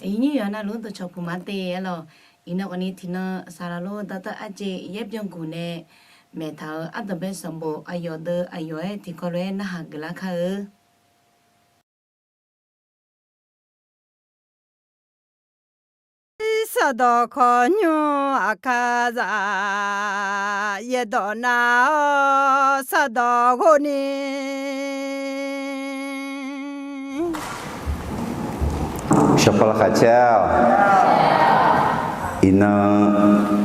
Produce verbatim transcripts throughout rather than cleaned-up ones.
Iqnyir yawqha navluf dawqcawq puq ma te aer lawq. Iqnan khawfni tiqnan saqlaq lor dawqtawv arjeq yaer byanguq nae maeqtaq-euq ardanqbae sanqbof aqyawf deuv aqyawf-aer tiqkawv lof-aer narhaq geuflar kar-eu. Saqdawq kawqnymr aqkar za, yaerdawq nav-awr saqdawq ghov ni. Shawqpaw laqkhaq caer-awq. Iqnan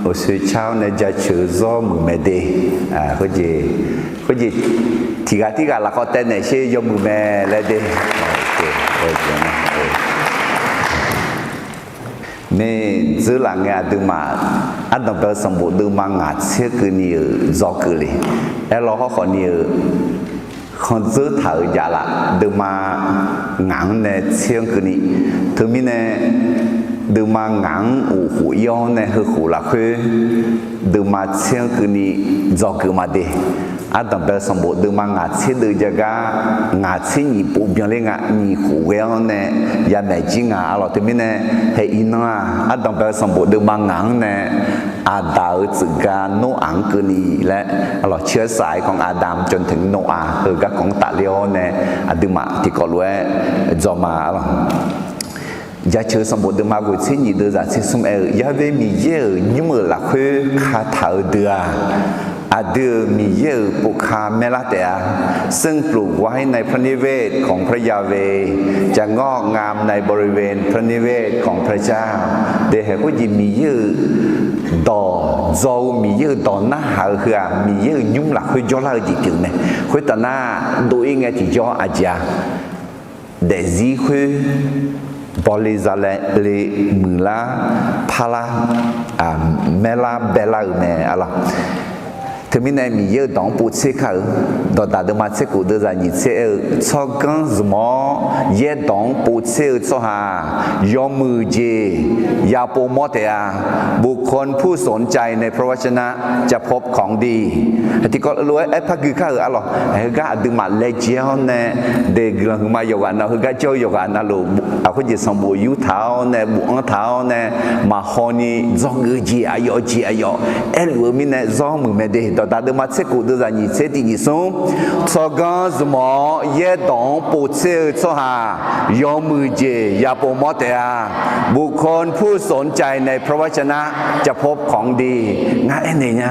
uqshoe car-awr nae jaceuq-eu zawr muiq mae de. Khoerjeq, khoerjeq tiqghaq tirghaq lafkhawf taev naeq sher yawmuiq mae laer de. Ni dzeurlaf ngae aqduimaf ardanqbae-eu sanqbof deuvma ngaq tser keuvni-euq dzawgeuf le. Aerlawr hawrkhawf ni-euq khanqdzeur taq-euq jaflaf deuvma ngaq-anr nae tser-anr keuvni. Teumirnae deuvma ngaq-anr uqkhof ir-awr nae heukhof lafkhoer deuvma tser-anr keuvni dzawgeuf ma de. Ardanqbae-eu sanqbof deuvma ngaq tser deuv jav gar ngaq tser nyiq pov byanler nga, nyiq khof ghae-anr nae yamaeq jir nga arlawq. Teumirnae haeq iqnan-aq ardanqbae-eu sanqbof deuvma ngaq-anr nae aqdaq-euq tsuif ga Noraq-anr keuvni laer arlawq. Ciqsaq-aer kanq Adam jawrtaq Noraq heugar kanq-anr tafler-awr nae aqduimaf tiqkawv lof-aer dzawma arlawq. Jaceuq sanqbof deuvma ghoeq tser nyiq deuv zaq tser smr aer-eu, Yar ve Miqyaer-euq nymr-euq lafkhoer kataq-eu deuq-aq, aqdui-euq Miqyaer-euq povka maerlar taef-a. ซึ่งปลูกไว้ในพระนิเวศของพระยาเวห์ จะงอกงามในบริเวณพระนิเวศของพระเจ้า de. Haeq khoerjeq Miqyaer-euq dawq dzaw-eu, Miqyaer-euq dawq narhaq-eu heu-aq, Miqyaer-euq nymr lafkhoer jawrlar-eu jeq pyeuf mae. Khoertav nar dov-ir ngae tiqjawr aqjeq-a, daefzir khoer bawle zale muiqlar parlar maerlar baelar-euq mae arlawq. Teumirnae Miqyaer-euq dawq-anr povtser kar-eu, Dawqdaq deuvma tser khof deuv zaq nyiq tser aer-eu, Tsawrganr zmq-awr yaerdawq-anr povtser-eu tsawrhaq yawmuiq jeq yapov mawr taef-a. บุคคลผู้สนใจในพระวจนะจะพบของดี Tiqkawv lof-aer aer par gui kar-euq arlawq. Heugar aqduimaf laejae-awr nae daeq guiqlanq huiqma yawqghaq navluf, heugar jawr-eu yawqghaq navluf, aqkhoer jeq sanqbof yur taq-awr nae bofanr taq-awr nae maqhaw ni dzawgeuf jeq aqyawf jeq aqyawf aerluf-eu mirnae zawr muiq mae de. Dawqdaq deuvma tser khof deuv zaq nyiq tser tiq nyiq smr, Tsawrganr zmq-awr yaerdawq-anr povtser-eu tsawrhaq yawmuiq jeq yapov mawr taef-a. บุคคลผู้สนใจในพระวจนะจะพบของดี Ngar aernaeq nya,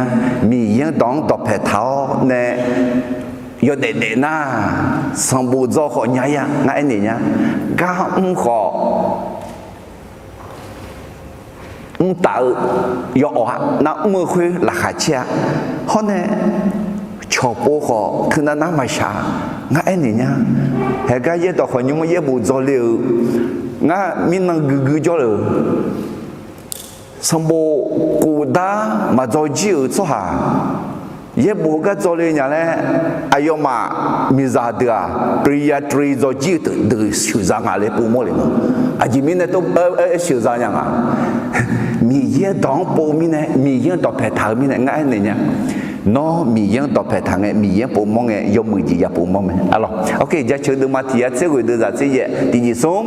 Miqyaer-anr dawq-anr dawqpaeq taq-awr nae yawdaef daef nar, sanqbof dzaw khawf nya-ir-a. Ngar aernaeq nya, gar mr khawf mr taf-eu yawawq-a. Nar mr-eu khoer laqkhaq caer-a. Hawr nae cawqpov khawf teunav nar maqshaq-a. Ngar aernaeq nya, haeq gar yaerdawq khawf nymr-anr yaerbof dzaw le-euq, ngar mirnan guigui jawr le-euq sanqbof khofdar maqdzaw jir-euq tsawrhaq yaerbof-eu gar dzaw le nya laer, aqyawfmaf miqzaq deuq-aq, ปริญญาตรี dzaw jir-eu deuq sheuqza nga laer povmawr le ma. Aqjeq mirnae tov aer sheuqza nya nga. Miqyaer dawq-anr pov mirnae, Miqyaer-anr dawqpaeq taq-eu mirnae ngar aernaeq nya. Nawr Miqyaer-anr dawqpaeq taq ngae, Miqyaer-anr povmawr ngae, yawmuiq jeq yapov mawr mae arlawq. Jaceuq deuvma tiq yar tser ghoeq deuv zaq tser yaef tiq nyiq smr,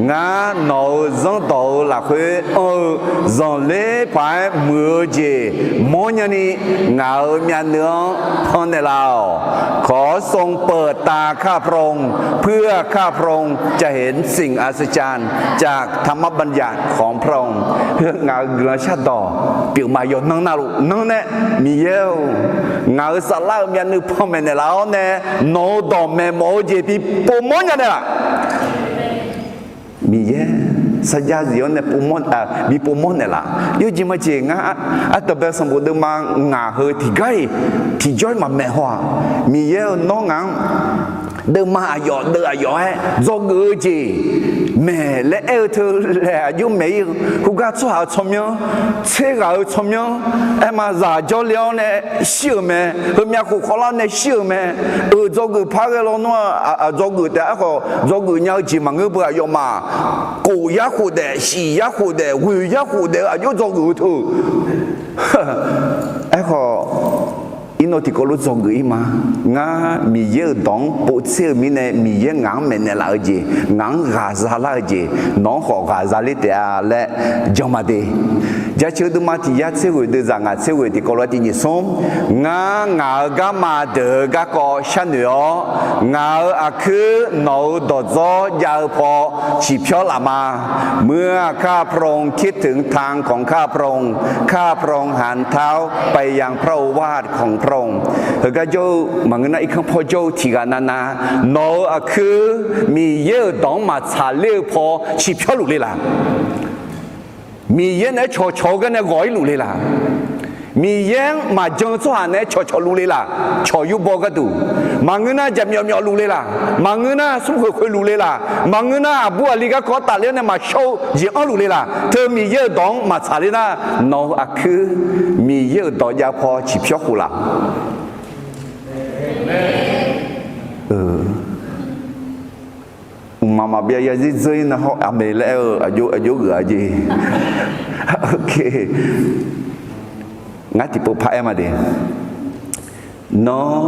Ngar nawq-euq zanrdawq-euq lafkhoer anr-eu zanqler paq-aer muiq-eu jeq mawrnya ni, ngaq-euq myavnuiv-anr pannaeq laf-awq. ขอทรงเปิดตาข้าพระองค์ เพื่อข้าพระองค์จะเห็นสิ่งอัศจรรย์จากธรรมบัญญัติของพระองค์ Heu ngaq-euq guiqlanq shardawq pyeufma yawqnan navluf nanr nae, Miqyaer-or, ngaq-euq saflar-euq myavnuiv panmaeq naeqlaf-awr nae, nawq-euq dawqmaeq mawf-eu jeq bi povmawr nya naeqlaf. Miqyaer sarjax zif-awr nae bi povmawr naeqlaf. Yawjeq majeq ngar ardanqbae sanqbof deuvma ngaq heu tiqgar-iq tiqjawr-iq maqmaeq haw-aq, Miqyaer-eu nawr ngaq-anr deuvma aqyawf deuv aqyawf-aer dzawgeuf-eu jeq maeq laer aer-eu teu laeq aqjox maeq-ir-eu, khoergar tsawrhaq-euq tsawrmyanr, tser ghaq-euq tsawrmyanr, aerma zaq jawrle-awr nae shir-euq mae, heumyav khof khawvlar nae shir-euq mae, euq dzawgeuf par ghae lawnmr-aq, dzawgeuf taef-aer khawf dzawgeuf nya-eu jeq maqngeur beu aqyawfmaf, kof yar khof daef, shif yar khof daef, ghoeq yar khof daef-eu aqjox dzawgeuf-eu teu. Aerkhawf, Iqnan tiqkawv lof dzawgeuf-ir ma. Ngar Miqyaer-euq dawq-anr povtser-eu mirnae, Miqyaer ngaq-anr maeqnaeq laf-eu jeq, ngaq-anr ghaqza lar-eu jeq, nawq-anr khawf ghaqza ler taef-a laer jan ma de. Jaceuq deuvma tiq yar tser ghoeq deuv zaq ngaq tser ghoeq tiqkawv lof-aer tiq nyiq smr, ngar ngaq-euq garma deuq-eu garkawv sharnoeq-awr, ngaq-euq aqkuir nawq-euq dawqdzawr jav-eu paw ciqpyawr laf ma. เมื่อข้าพระองค์คิดถึงทางของข้าพระองค์ ข้าพระองค์หันเท้าไปยังพระโอวาทของพระองค์ Heugar jawr-eu maqngeur nar, irkanr paw jawr-eu tiq ghaq navnav nawq-euq aqkuir Miqyaer-euq dawq-anr maqtsaq ler-eu paw ciqpyawr luf le laq? Miqyaer naeq-aer cawqcawq-eu gar nae ghawq-ir luf le laq? Miqyaer-anr maqjan-eu tsawrhaq naeq-aer cawqcawq luf le laq? Cawq yurbaw gharduq maqngeur nar, jaqmyawf myawf luf le laq? Maqngeur nar, smrkhoeq khoeq luf le laq? Maqngeur nar, aqbur aqli garkawv tafler-awr nae maqshawr-eu jeq anr luf le laq? Teu Miqyaer-euq dawq-anr maqtsaq ler nar, nawq-euq aqkuir Miqyaer-euq dawq jav paw ciqpyawr khof laf? Mqmaq maqbyav yarzir dzeur-ir nar hawr aqmeq laer aer-eu aqjox aqjox geuf-a jeq. Ngar tiqpov par aer ma de. Nawr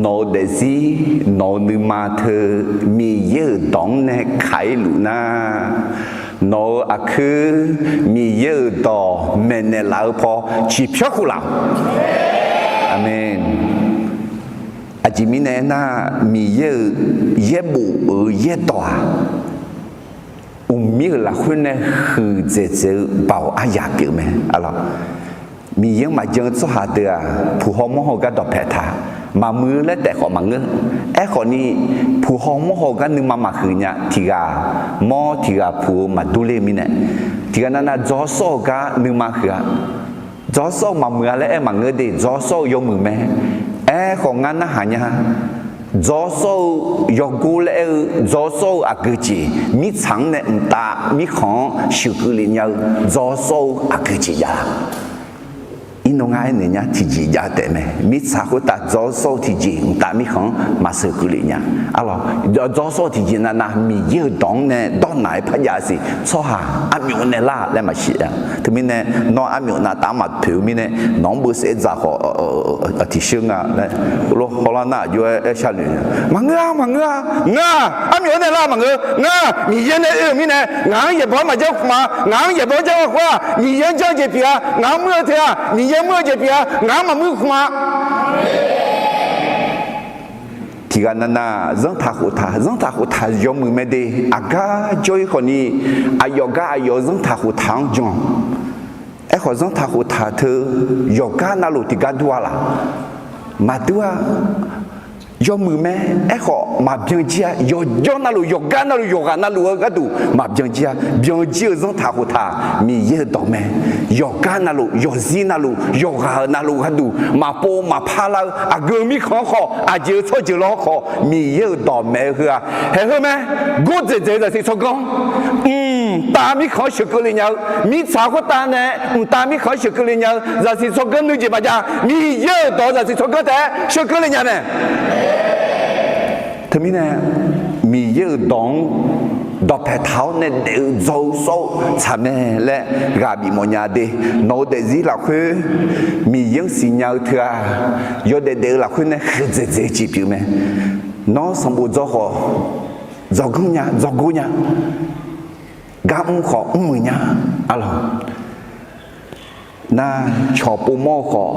nawq-eu daefzir nawq-eu nuima teu Miqyaer-euq dawq-anr nae kaq-ir luf nar, nawq-euq aqkuir Miqyaer-euq dawq maeqnaeq laf-eu paw ciqpyawr khof laf? Aqmeq. Aqjeq mirnae aernar, Miqyaer-euq yaerbof-euq yaerdawq-aq, mqmir-euq lafkhoer nae huiqdzaeq dzaeq-eu baoq aryaq pyeuf mae. Miqyaer-anr maqjan-eu tsawrhaq deuq-aq, puq haw mawr haw gar dawqpae taq, maqmuiq-eu laer taef khawf maqngeur. Aerkhawf ni, puq haw mawr haw gar nuima maqhuiq nya. Tiq ghaq mawr tiq ghaq puq-eu maqdur ler-eu mirnae, tiq ghaq navnav dzawr sawr-eu gar nuima huiq-a. Dzawr sawr-eu maqmuiq-a laer aer maqngeur de, dzawr sawr-eu yawmuiq mae. Aerkhawf ngar narhaq nya, dzawr sawr-eu yawgor laer aer-eu dzawr sawr-eu aqgeujeq mirtsaq-anr nae mqtav mirkhanq-anr sheuqkeuv lef nya-eu dzawr sawr-eu aqgeujeq jav-a. Iqnan ngar aernaeq nya tiqjeq jav taef mae. Mirtsaq khoertav dzawr sawr-eu tiqjeq mqtav mirkhanq-anr maqsheuqkeuv lef nya. Arlawq, dzawr sawr-eu tiqjeq navnav Miqyaer-euq dawq-anr nae dawrnaq-aer par jav siq. Tsawrhaq armyawf nae lar laer maqsiq-a. Teumirnae nawr armyawf navtaf-anr maqpoeq-eu mirnae nawq-anr beuvsaef dzaq khawf tiqshir nga laer hawlar nar aqjox-aer aer sharnoeq. Maqngeur-a, maqngeur-a. Ngar armyawf-anr nae lar maqngeur. Ngar Miqyaer nae oe-euq mirnae ngaq-anr yaeqbawq-anr maqjanr khmq-a. Ngaq-anr yaeqbawq-anr janr-eu khoer-aq, Miqyaer-anr janr-eu jeq pyeuf-a. Ngaq-anr muir-eu teu-aq, Miqyaer muir-eu jeq pyeuf-a. Ngaq-anr maqmuir khmq-a. Tiq ghaq navnav zanrtaq khoftaq, zanrtaq khoftaq yawmuiq mae de. Aqgar jawr-ir khawfni, aqyawf gar aqyawf-eu zanrtaq khoftaq-anr jan. Aerkhawf zanrtaq khoftaq teu yawqgar navluf tiqgar dur-a laq? Maqdur-a. Yawmuiq mae. Aerkhawf maqbyan jir-a. Yawqjawr navluf, yawqgar navluf, yawqghaq navluf-eu gharduq maqbyan jir-a. Byan jir-eu zanrtaq khoftaq Miqyaer-euq dawq mae. Yawqgar navluf, yawqzir navluf, yawqghaq-euq navluf gharduq maqpov maqpar lar-eu aqgeu mirkhanq-anr khawf, aqjeq-eu tsawrjeuq lawr khawf, Miqyaer-euq dawq maeq-eu heu-aq, haeq heu mae. Gordzaeq dzaeq-eu zaqsiq tsawrganr, mqtav mirkhanq-anr sheuqkeuv lef nya-eu, mirtsaq khoertav nae mqtav mirkhanq-anr sheuqkeuv lef nya-eu zaqsiq tsawrganr nuijeq maqjav. Miqyaer-euq dawq-eu zaqsiq tsawrganr taef-aer sheuqkeuv lef nya mae. Teumirnae Miqyaer-euq dawq-anr dawqpae taq-awr nae daef-eu dzaw-eu sawr-eu tsaq mae laer ghaq bif mawf nya de. Nawq-eu daefzir lafkhoer Miqyaer-anr siqnya-eu teu-aq, yawdaef daef-eu lafkhoer nae huiqdzaeq dzaeq-eu jeq pyeuf mae. Nawr sanqbof dzaw khawf dzawganr nya, dzawgor nya, gar mr khawf mrmuiq nya. Arlawq, nar cawq pov mawr-eu khawf,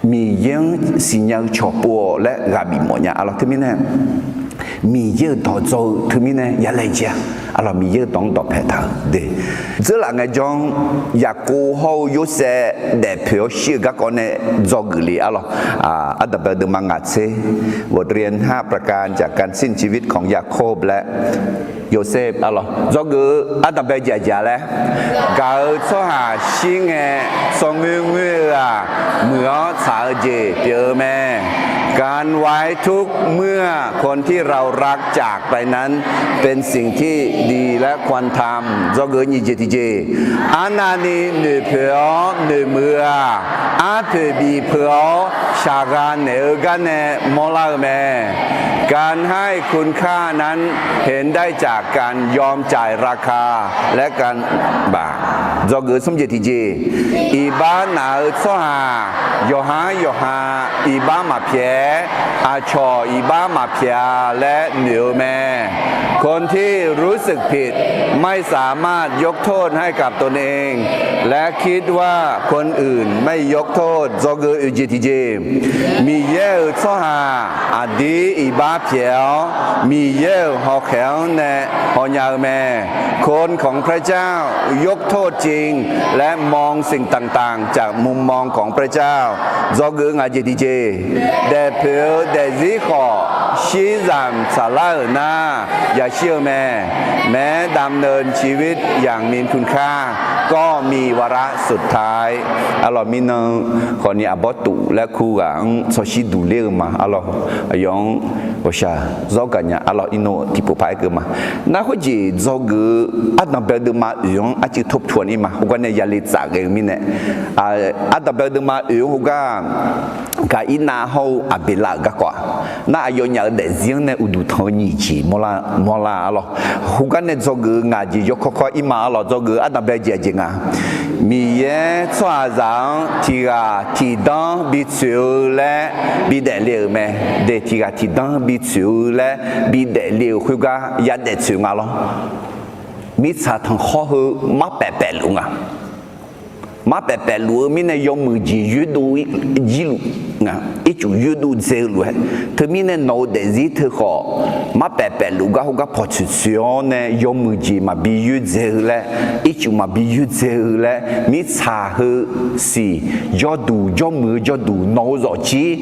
Miqyaer-anr siqnya-eu cawq pov-awq laer ghaq bif mawf nya. Arlawq, teumirnae Miqyaer-euq dawq dzaw-eu teumirnae ya laejae-a. Arlawq, Miqyaer-euq dawq-anr dawqpae taq-eu de. Dzeurlaf ngaejawr-anr Yaqkov hawr-eu Yorsaev daefpoeq-awr shir-eu garkawv nae dzawgeuf le. Arlawq, ardanqbae deuvma ngaq tser บทเรียนห้าประการจากการสิ้นชีวิตของยาโคบ laer, Yorsaev, arlawq, dzawgeuf-eu ardanqbae jaqjaq laer, gaq-euq tsawrhaq shir ngae, tsawrngoer ngoer-eu-aq, muiq-awr tsaq-eu jeq pyeuf-eu mae. การไว้ทุกข์เมื่อคนที่เรารักจากไปนั้นเป็นสิ่งที่ดีและควรทำ Dzawgeuf nyiq jeq tiqjeq. Arnavni noeqpoeq-awr noeqmuiq-eu-aq, arpoeq bif peuq-awr shaqghaq naeq-eu gar nae mawrlar-eu mae. การให้คุณค่านั้น เห็นได้จากการยอมจ่ายราคาและการ Dzawgeuf smr jeq tiqjeq. Iqbax naf-eu tsawrhaq yawqhar yawqha iqbax maqpyaeq-aer, aqcawq iqbax maqpyaeq-a laer noeq-eu mae. คนที่รู้สึกผิดไม่สามารถยกโทษให้กับตนเอง และคิดว่าคนอื่นไม่ยกโทษ Dzawgeuf oeq jeq tiqjeq. Miqyaer-euq tsawrhaq aqdir iqbax pyaeq-awr, Miqyaer-euq hawkhaeq-anr nae hawnya-eu mae. คนของพระเจ้า ยกโทษจริง และมองสิ่งต่างๆจากมุมมองของพระเจ้า Dzawgeuf ngaq jeq tiqjeq. Daefpoeq-eu daefzir khawf shirzanq tsaqlar-euq nar yashir-eu mae. แม้ดำเนินชีวิตอย่างมีคุณค่า ก็มีวาระสุดท้าย Arlawq mirnan-eu khawfni aqbawr tuf laer kur ghaq-anr tsawrshir duq ler-eu ma. Arlawq aqyawf-anr ghawqshaq zawr gaqnya. Arlawq irnov tiqpov paq-aer keuv ma. Nar khoerjeq dzawgeuf-eu ardanqbae-eu deuvma oeq-anr arcuiv tov ptuq-a ni ma. Khoergar nae yale tsaf ghae-eu mirnae, ardanqbae-eu deuvma oeq-anr khoergar-aq, Gaqirnav hawr-eu Aqbeqlav-euq garkawv-aq, nar aqyawfnyaf-euq daefzir-anr nae uqduq tanq-eu nyiq jeq mawrlar-a. Arlawq khoergar nae dzawgeuf-eu ngaq jeq yawkawr kawr ir ma. Arlawq dzawgeuf-eu ardanqbae jeq aqjeq nga. Miqyaer tsawrhaqzaq-anr tiq ghaq tiq danr bitsoeq-eu laer bidaef le-euq mae. Daef tiq ghaq tiq danr bitsoeq-eu laer bidaef le-euq khoergar yadaef tsoeq nga lawr. Mirtsaq tanqkhawr heu marpaef paefluf nga. Marpaef paefluf-eu mirnae yawmuiq jeq yoerdov jir luf nga. Ircuf yoerdov dzae-eu lof-aer, teumirnae nawq-eu daefzir teu khawf marpaef paefluf gar khoergar pawqtsoeq tsoeq-awr nae yawmuiq jeq maqbi yoerdzae-eu laer, ircuf maqbi yoerdzae-eu laer, mirtsaq heu siq jawrduq jawrmuiq-eu jawrduq nawq-eu zawqjir,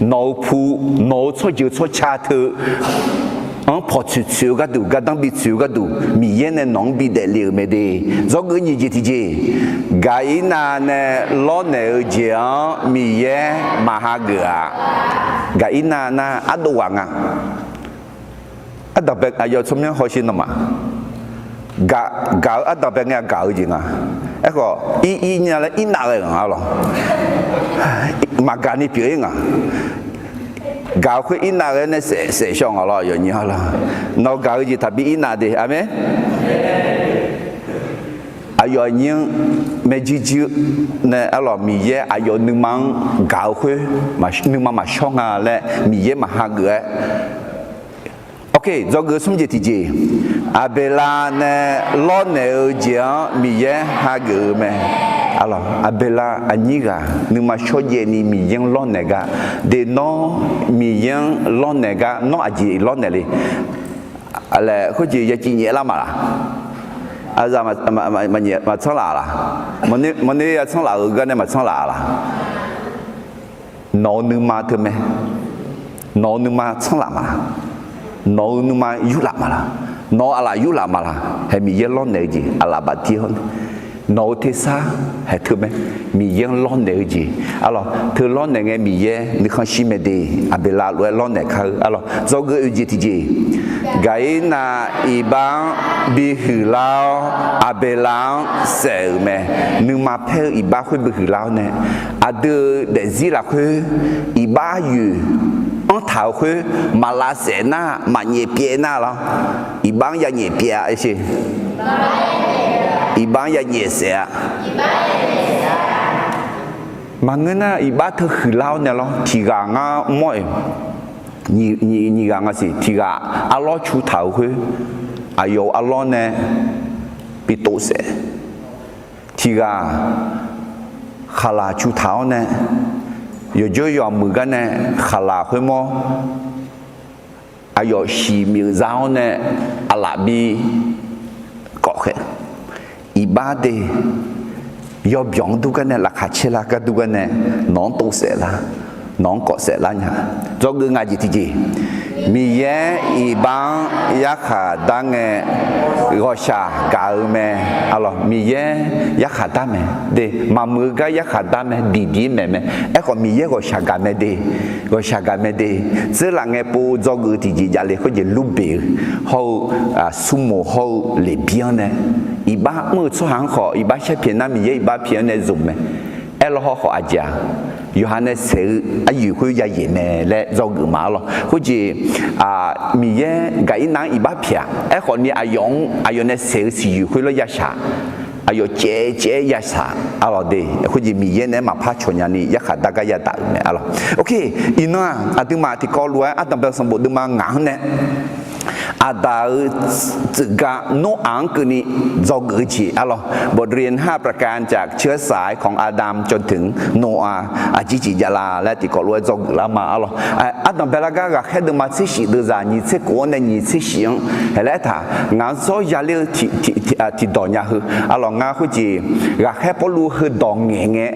nawq-eu pu, nawq-eu tsawrjeuq tsawrca teu-anr pawqtsoeq tsoeq-eu gharduq, gardanr bitsoeq-eu gharduq Miqyaer nae nawq-anr bidaef le-euq mae de. Dzawgeuf nyiq jeq tiqjeq. Gaqirnav nae lawrnaeq-eu jeq-anr Miqyaer maqhageuf-a. Gaqirnav nar ardov ghaq nga. Ardanqbae aqyawf tsawrmyanr hawsher nawmaf, gaq-eu ardanqbae ngae gaq-eu jeq nga. Aerkhawf ir ir nya laer irnav ghae nga lawr. Maqgaq ni pyeuf-ir nga. Gaq-eu khoer irnav ghae nae saef saef shaw nga lawr, aqyawf nyi-a lawr. Nawq gaq-eu jeq taqbi irnav de. Aqmeq. Aqyawf aqnyir-anr maerjuir juir nae arlawq Miqyaer aqyawf nuima-anr gaq-eu khoer nuima maqshawr nga laer Miqyaer maqhageuf-aer. Dzawgeuf smr jeq tiqjeq. Aqbeqlav nae lawrnaeq-eu jeq-anr Miqyaer hageuf-eu mae. Arlawq Aqbeqlav aqnyir ghaq nuima shawrjaev ni Miqyaer-anr lawrnaeq gar, de nawr Miqyaer-anr lawrnaeq gar nawr aqjeq lawrnaeq le laer khoerjeq ya civ nyaef lar ma laq? Aqzaf maqtsanr laf laq? Maqnoer ya tsanr laf-euq gar nae maqtsanr laf laq? Nawq-eu nuima teu mae. Nawq-eu nuima tsanr laf ma laq? Nawq-eu nuima yurlaf ma laq? Nawq-eu aqlaf yurlaf ma laq? Haeq Miqyaer lawrnaeq-eu jeq aqlaf baftir hawr nae, nawq-eu tersar haeq teu mae. Miqyaer-anr lawrnaeq-eu jeq arlawq teu lawrnaeq ngae Miqyaer nuikhanr shir mae de. Aqbeqlav lof-aer lawrnaeq kar-eu arlawq dzawgeuf oeq jeq tiqjeq. Gaqirnav iqbax-anr bihuiq lar-awr Aqbeqlav-anr saef-euq mae. Nuima paer-eu iqbax khoer bihuiq lar-awr nae, aqdui-euq daefzir lafkhoer iqbax yoeq anr taq-euq khoer maq lavsaef nar, maq nyaef pyaev nar lawr. Iqbax-anr ya nyaef pyaev-a. Iqbax-anr ya nyaef saef-a. Maqngeur nar iqbax teu huiqlar-awr nae lawr, tiq ghaq ngar mawr-iq, nyiq ghaq nga siq, tiq ghaq arlawr cu taq-euq khoer aqyawf-euq arlawr nae bi tov saef. Tiq ghaq khaqlaq cu taq-awr nae yawqjawr yawqmuiq gar nae khaqlaq khoermawr aqyawf shiq myeuf za-awr nae aqlaf bi kawf khaeq. Iqbax de yawbyawq-anr dur gar nae laqkhaq caer lar gar dur gar nae nawq-anr tov saef lar, nawq-anr kawf saef lar nya. Dzawgeuf ngaq jeq tiqjeq. Miqyaer iqbax-anr yarkhaq dar ngae, ghawqshaq gaq-eu mae. Aqlawq, Miqyaer yarkhaq dar mae. De, maqmuiq-eu gar yarkhaq dar mae, diqdir maeq mae. Aerkhawf, Miqyaer ghawqshaq gaq mae de. Ghawqshaq gaq mae de. Dzeurlaf ngae pov dzawgeuf-eu tiqjeq javle khoerjeq lurbeq-eu hawr-eu, smrmoq hawr-eu leqbir-anr nae, iqbax mr-eu tsawrhaq-anr khawf, iqbax sharpyaeq nar Miqyaer iqbax pyaeq-anr nae zmq mae. Aerlaw haw khawf aqjeq-aq, yawqha nae saeq-eu aryoeq khoer yayaeq mae laer dzawgeuf ma. Aqlawq, khoerjeq Miqyaer gaq-ir nav-anr iqbax pyaeq-a. Aerkhawf ni aqyawf-anr aqyawf nae saeq-eu siqyoeq khoer lawr yashaq, aqyawf caev caev-aer yashaq. Aqlawq de, khoerjeq Miqyaer nae-aer maqpar cawq nya ni yarkhaq dar gar yadaq-euq mae. Aqlawq, ok, iqnan-aq aqduimaf tiqkawv lof-aer ardanqbae-eu sanqbof deuvma ngaq-anr nae Aqdaq-euq tsuif ga Noraq-anr keuvni dzawgeuf-eu jeq. Aqlawq, บทเรียนห้าประการจากเชื้อสายของอาดัมจนถึงโนอาห์ aqjeq jeq javla laer tiqkawv lof-aer dzawgeuf lar ma. Aqlawq, ardanqbae lar gar ghaqkhaer deuvma tser shif deuvzaq nyiq tser kof-anr nae nyiq tser shif-anr haeq laer aertaq, ngaq-anr zawr yaler-eu tiqdawq nya heu. Aqlawq, ngar khoerjeq ghaqkhaer Pawrluv heudawq ngaeq ngae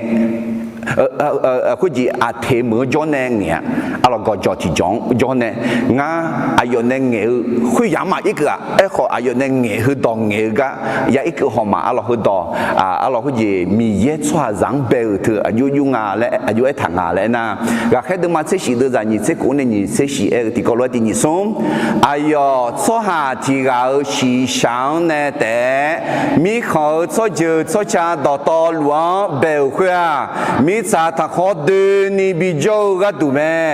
khoerjeq aqteq meuq-anr jawr nae ngaeq-a. Aqlawq, gawqjawq tiqjawq-anr jawr nae, ngar aqyawf nae ngaeq-eu khoeryamq-aq irkeuv-aq. Aerkhawf, aqyawf nae ngaeq heudawq ngaeq-eu gar ya irkeuv haw ma. Aqlawq, heudawq, aqlawq, khoerjeq Miqyaer tsawrhaqzaq-anr bae-euq teu aqjox jov nga laer, aqjox aertaq nga laer aernar, ghaqkhaer deuvma tser shif deuvzaq nyiq tser kof-anr nae nyiq tser shif aer-eu tiqkawv lof-aer tiq nyiq smr, aqyawf tsawrhaq tiq ghaq-euq shiqshaq-anr nae taef-aer, mirkhanq-euq tsawrjeuq tsawrca dawqtawvluf-anr bae-euq khoer-aq, mirtsaq taqkhawr doeni bijawr-eu gharduq mae.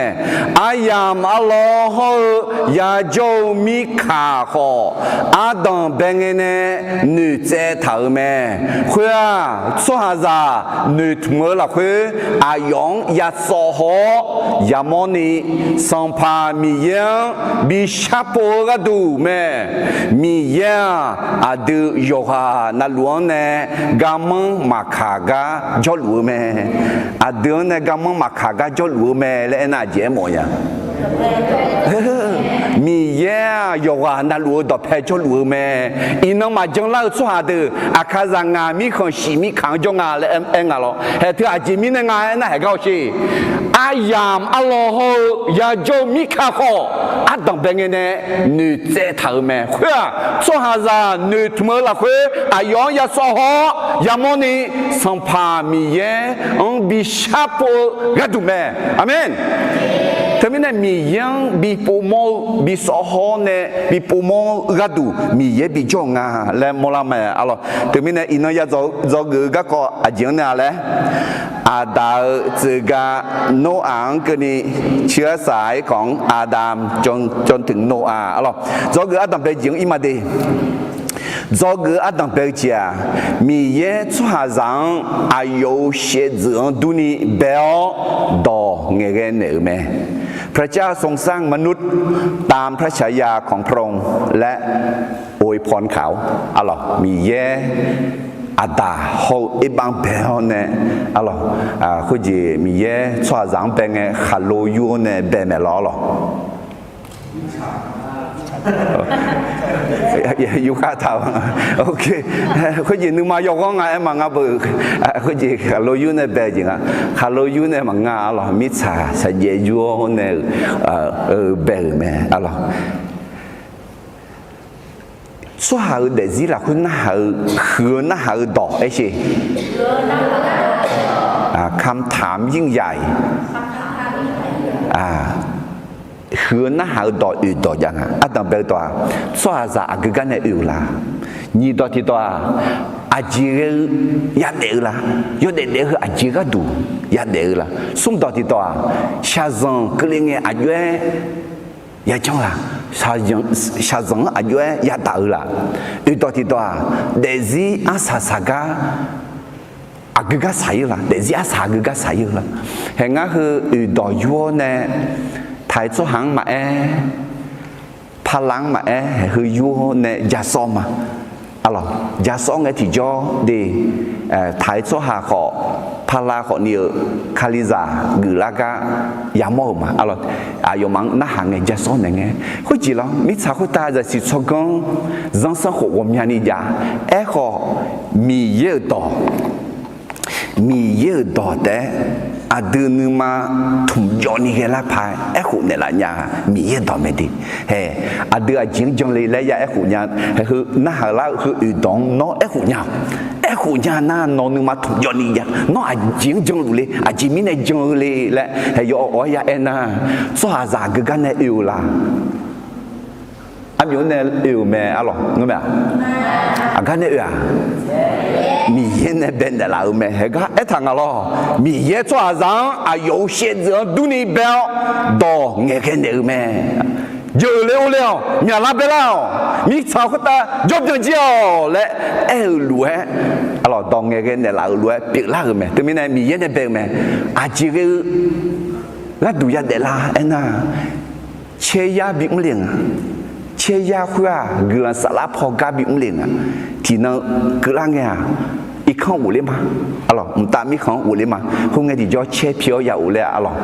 Aryamq arlawr hawr-eu yajawr-eu mirkaq khawf, ardanqbae ngae nae noeqtsaev taq-euq mae. Khoer-aq, tsawrhaqzaq noeqtmq-eu lafkhoer aqyawf-anr yasawv haw-awr yamawrni, Sanqpaq Miqyaer-anr bi sharpov-eu gharduq mae. Miqyaer-aq, aqdui yawqghaq navluf-anr nae garmanr maqkaq gar jawrluf-eu mae. Aqdui-anr nae garmanr maqkaq gar jawrluf-eu mae laer aernar, aqjeq aermawf nya. Miqyaer-aq, yawqghaq navluf-eu dawqpae jawrluf-eu mae. Iqnan maqjan lar-eu tsawrhaq deuq, aqkaqzaq ngaq mirkhanq shif mirkaq-anr jawr nga laer aer nga lawr. Haeq teu aqjeq mirnae nga aernar, haeq gar hawsher. Aryamq arlawr hawr-eu yajawr-eu mirkaq khawf, ardanqbae ngae nae noeqtsaev taq-euq mae. Khoer-aq, tsawrhaqzaq noeqtmq-eu lafkhoer aqyawf-anr yasawv haw-awr yamawrni, Sanqpaq Miqyaer-anr bi sharpov-eu gharduq mae. Aqmeq. Teumirnae Miqyaer-anr bi povmawr-eu, bi sawv haw-awr nae bi povmawr-eu gharduq Miqyaer bijawr-eu nga laer mawrlar mae. Aqlawq, teumirnae iqnan ya dzawgeuf-eu garkawv aqjeq-anr nae-a laer, Aqdaq-euq tsuif ga Noraq-anr keuvni, เชื้อสายของอาดัม จนถึงโนอาห์ aqlawq, dzawgeuf ardanqbae jeq-anr ir ma de. Dzawgeuf ardanqbae-eu jeq-aq, Miqyaer tsawrhaqzaq-anr aqyawf-euq shaevdzeuf-anr durni bae-awr dawq ngaeqghae naeq-euq mae. พระเจ้าทรงสร้างมนุษย์ตามพระฉายาของพระองค์ และอวยพรเขา aqlawq, Miqyaer Aqdaq hawr-eu erbax-anr bae-awr nae, aqlawq, khoerjeq Miqyaer tsawrhaqzaq-anr bae ngae khaqlo yur-awr nae bae maeq lawq, aqlawq. Yurkhav taq-a. Khoerjeq nuima yawghanr nga aer ma ngar beu. Khoerjeq khaqlo yur nae bae jeq nga. Khaqlo yur nae maqnga, aqlawq, mirtsaq shaqjaev yur-awr nae-euq bae-euq mae, aqlawq. Tsawrhaq-euq daefzir lafkhoer narhaq-eu, huiq-eu narhaq-eu dawq aer sher. คำถามยิ่งใหญ่ huiq-eu narhaq-eu dawq oeq dawq jav nga. Ardanqbae-eu dawq-aq, tsawrhaqzaq aqgeu gar nae oe-eu la? Nyiq dawq tiq dawq-aq, aqjeq ghae-eu yadaef-eu la? Yawdaef daef-eu heu aqjeq gharduq yadaef-eu la? Smr dawq tiq dawq-aq, shaqzanq keuvle ngae aqjox-aer yajanr la? Shaqzanq-anr aqjox-aer yadaq-eu la? Oeq dawq tiq dawq-aq, daefzir arsaq saq gar aqgeu gar saq-ir la? Daefzir arsaq aqgeu gar saq-ir-eu la? Haeq ngar heu oeq dawq yur-awr nae, taq-aer tsawrhaq-anr maqaer, pala-anr maqaer, haeq heu yur-awr nae jasawr ma. Aqlawq, jasawr ngae tiqjawr de, taq-aer tsawrhaq khawf, pala khawfni-euq Kalizaq geuflar gar yamawr-euq ma. Aqlawq, aqyawfmaf-anr narhaq ngae jasawr naeq ngae. Khoerjeq lawr, mirtsaq khoertav zaqsiq tsawrganr zanrsanrkhof ghawqmyani jav. Aerkhawf, Miqyaer-euq dawq, Miqyaer-euq dawq taef-aer Aqdui nuima tmqjawv ni ghaelar paq-aer aerkhof naeqlaf nya-a, Miqyaer dawq mae de. Hae, aqdui aqjeq-anr jan le laer ya aerkhof nya, hae heu narhaq lar-eu heu oeqdawq-anr nawr aerkhof nya-awq. Aerkhof nya nar nawq nuima tmqjawv ni ya, nawr aqjeq-anr janluf le, aqjeq mirnae jan-eu le laer hae yaw awq-aer ya aernar, tsawrhaqzaq aqgeu gar nae oe-eu la? Armyawf nae oe-euq mae arlawq, ngeur mae-aq? Aqgar nae oe-aq? Miqyaer nae bae naeqlaf-euq mae. Haegar aertaq nga lawr. Miqyaer tsawrhaqzaq-anr aqyawf-euq shaevdzeuf-anr durni bae-awr dawq ngaeqghae naeq-euq mae. Jeuqle orle-awq, myaqlar baelar-awq, mirtsaq khoertav jawrbyan jir-awq laer aer-eu lof-aer, arlawq, dawq ngaeqghae naeqlaf-euq lof-aer pyeuflar-euq mae. Teumirnae Miqyaer nae bae-eu mae. Aqjeq ghae-eu gharduq yadaef lar aernar, caer yar bimr le nga. Caer yar khoer-aq guiqlanq saflar paw gar bimr le nga. Tiqnan keuvlar ngae-aq, irkanr ghofler ma. Arlawq, mqtav mirkhanq-anr ghofler ma. Khoerngae tiqjawr caer pi-awr ya ghofler-a arlawq.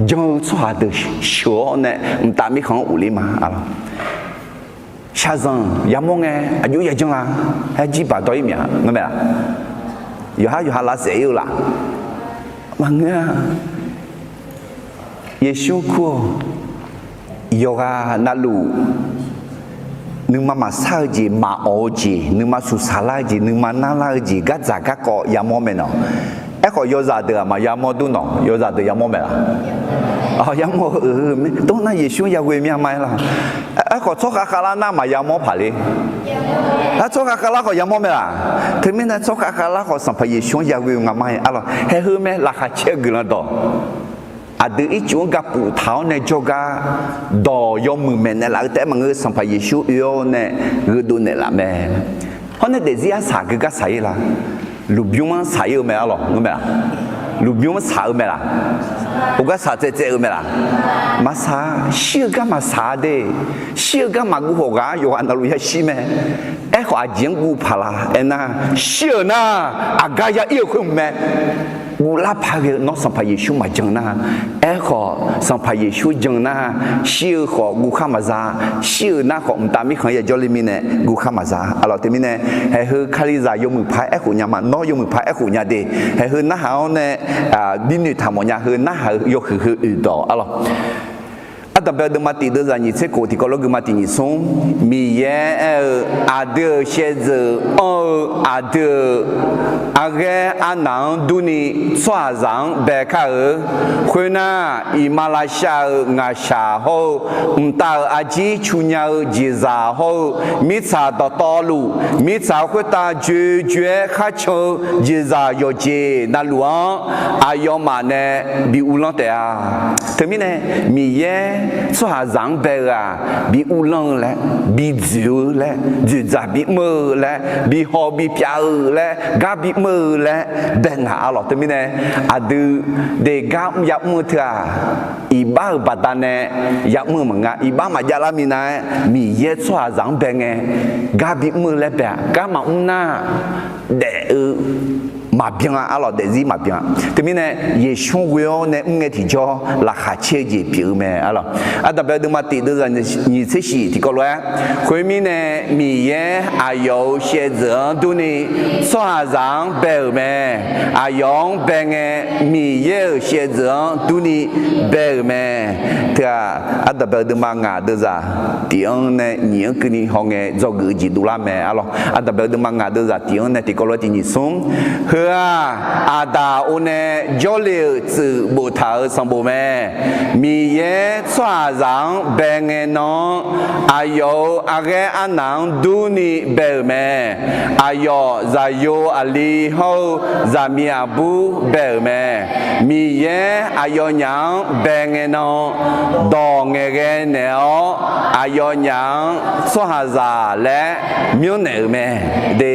Jan-eu tsawrhaq deuq sheuq-awr nae mqtav mirkhanq-anr ghofler ma arlawq. Shaqzanq yamawr ngae aqjox yajan la, aer jirbaq dawr-ir mya ngeur mae-aq? Yawqhar yawqha lavsaef-ir-eu laf? Maqngeur-a. Yeqsur kur-awq. Yawqghaq navluf nuima maqsar-eu jeq, maqawq-eu jeq, nuima suqsaq lar-eu jeq, nuima narlar-eu jeq, gardzaq garkawv yamawr mae nawq. Aerkhawf yawzaq deuq-aq maqyamawr dur nawq, yawzaq deuq yamawr mae laf? Yamawr-eu, tov nar Yeqsur-anr yaghoe mya ma-aer laf? Aerkhawf tsawrkhav khavlar nar maqyamawr paq le. Aer, tsawrkhav khavlar khawf yamawr mae laf? Teumirnae tsawrkhav khavlar khawf Sanqpaq Yeqsur-anr yaghoe nga ma-aer arlawq. Hae heu mae, laqkhaq caer-eu guiqlanq dawq. Aqdui ircuf-anr gapuf taq-awr nae jawrgar dawq yawmuiq maeqnaeq laf-eu taef-aer maqngeur, Sanqpaq Yeqsur oe-awr nae gheudov naeqlaf mae. Hawr nae daefzir arsaq geugar saq-ir la? Lmqbymr-anr saq-ir-eu mae arlawq, ngeur mae-aq? Lmqbymr-anr saq-eu mae laf? Uqgar saq tsaev tsaev-eu mae laf? Maqsaq-a. Shir-eu gar maqsaq-a de. Shir-eu gar maqguv khawf ghaq-anr yawqghaq navluf yashir mae. Aerkhawf aqjeq-anr guv paq la aernar, shir-euq nar aqgar ya ir-eu khoer hmq mae. Guvlar paq ghae-eu nawr Sanqpaq Yeqsur maqjan nar, aerkhawf Sanqpaq Yeqsur jan nar, shir-eu khawf guvkhar maqza. Shir-euq nar khawf mqtav mirkhanq yajawr le mirnae guvkhar maqza arlawq. Teumirnae hae heu Kalizaq yawmuiq paq-aer aerkhof nya ma, nawr yawmuiq paq-aer aerkhof nya de. Hae heu narhaq-awr nae binoeq taq mawf nya, heu narhaq-eu yawhuiq heu oeqdawq arlawq. Ardanqbae-eu deuvma tiq deuvzaq nyiq tser khof tiqkawv lof geuma tiq nyiq smr, Miqyaer aer-eu, aqdui-euq shaevdzeuf anr-eu aqdui-euq arghaer arnaq-anr durni tsawrhaqzaq-anr bae kar-eu. Khoernar, iqmalavshav-euq ngaqshaq hawr-eu mqtav-euq arjir cu nya-eu jeqzaq hawr-eu mirtsaq dawqtawvluf, mirtsaq khoertav joe joe-aer kharcan-eu jeqzaq yawqjeq navluf-anr aqyawfmaf nae bi uvlanr taef-a. Teumirnae Miqyaer tsawrhaqzaq-anr bae-eu-aq, bi uvlanr-eu laer, bi dzoeq-eu laer, dzoeqdzaq bi mr-eu laer, bi haw bi pyav-eu laer, gar bi mr-eu laer bae ngaq arlawq. Teumirnae aqdui de gar mr ya mr-eu teu-aq, iqbax-euq baqdanae ya mr-eu maqnga. Iqbax maqjav lar minav-aer Miqyaer tsawrhaqzaq-anr bae ngae, gar bi mr-eu laer bae-aq, gar maqmr nar daef-eu maqbyan-a arlawq, daefzir maqbyan-a. Teumirnae Yeqsur ghoe-awr nae mr ngae tiqjawr laqkhaq caer-eu jeq pyeuf-eu mae arlawq. Ardanqbae-eu deuvma tiq deuvzaq nyiq tser shif tiqkawv lof-aer, khoermirnae Miqyaer aqyawf-euq shaevdzeuf-anr durni tsawrhaqzaq-anr bae-euq mae. Aqyawf-anr bae ngae, Miqyaer-euq shaevdzeuf-anr durni bae-euq mae. Teu-aq, ardanqbae-eu deuvma ngaq deuvzaq tiq-anr nae nyiq-anr keuvni hawngae dzawgeuf-eu jeq dovlar mae arlawq. Ardanqbae-eu deuvma ngaq deuvzaq tiq-anr nae tiqkawv lof-aer tiq nyiq smr, heu-aq, Aqdaq or nae jawrle-euq tsuif boftaq-euq sanqbof mae. Miqyaer tsawrhaqzaq-anr bae ngae nan-anr, aqyawf-euq arghaer arnaq-anr durni bae-euq mae. Aqyawf zaqyo aqli hawr-eu zaqmiq aqbur bae-euq mae. Miqyaer aqyawfnyaf-anr bae ngae nan, dawq ngaeqghae naeq-awr, aqyawfnyaf-anr tsawrhaqzaq laer myanrnaeq-euq mae. De,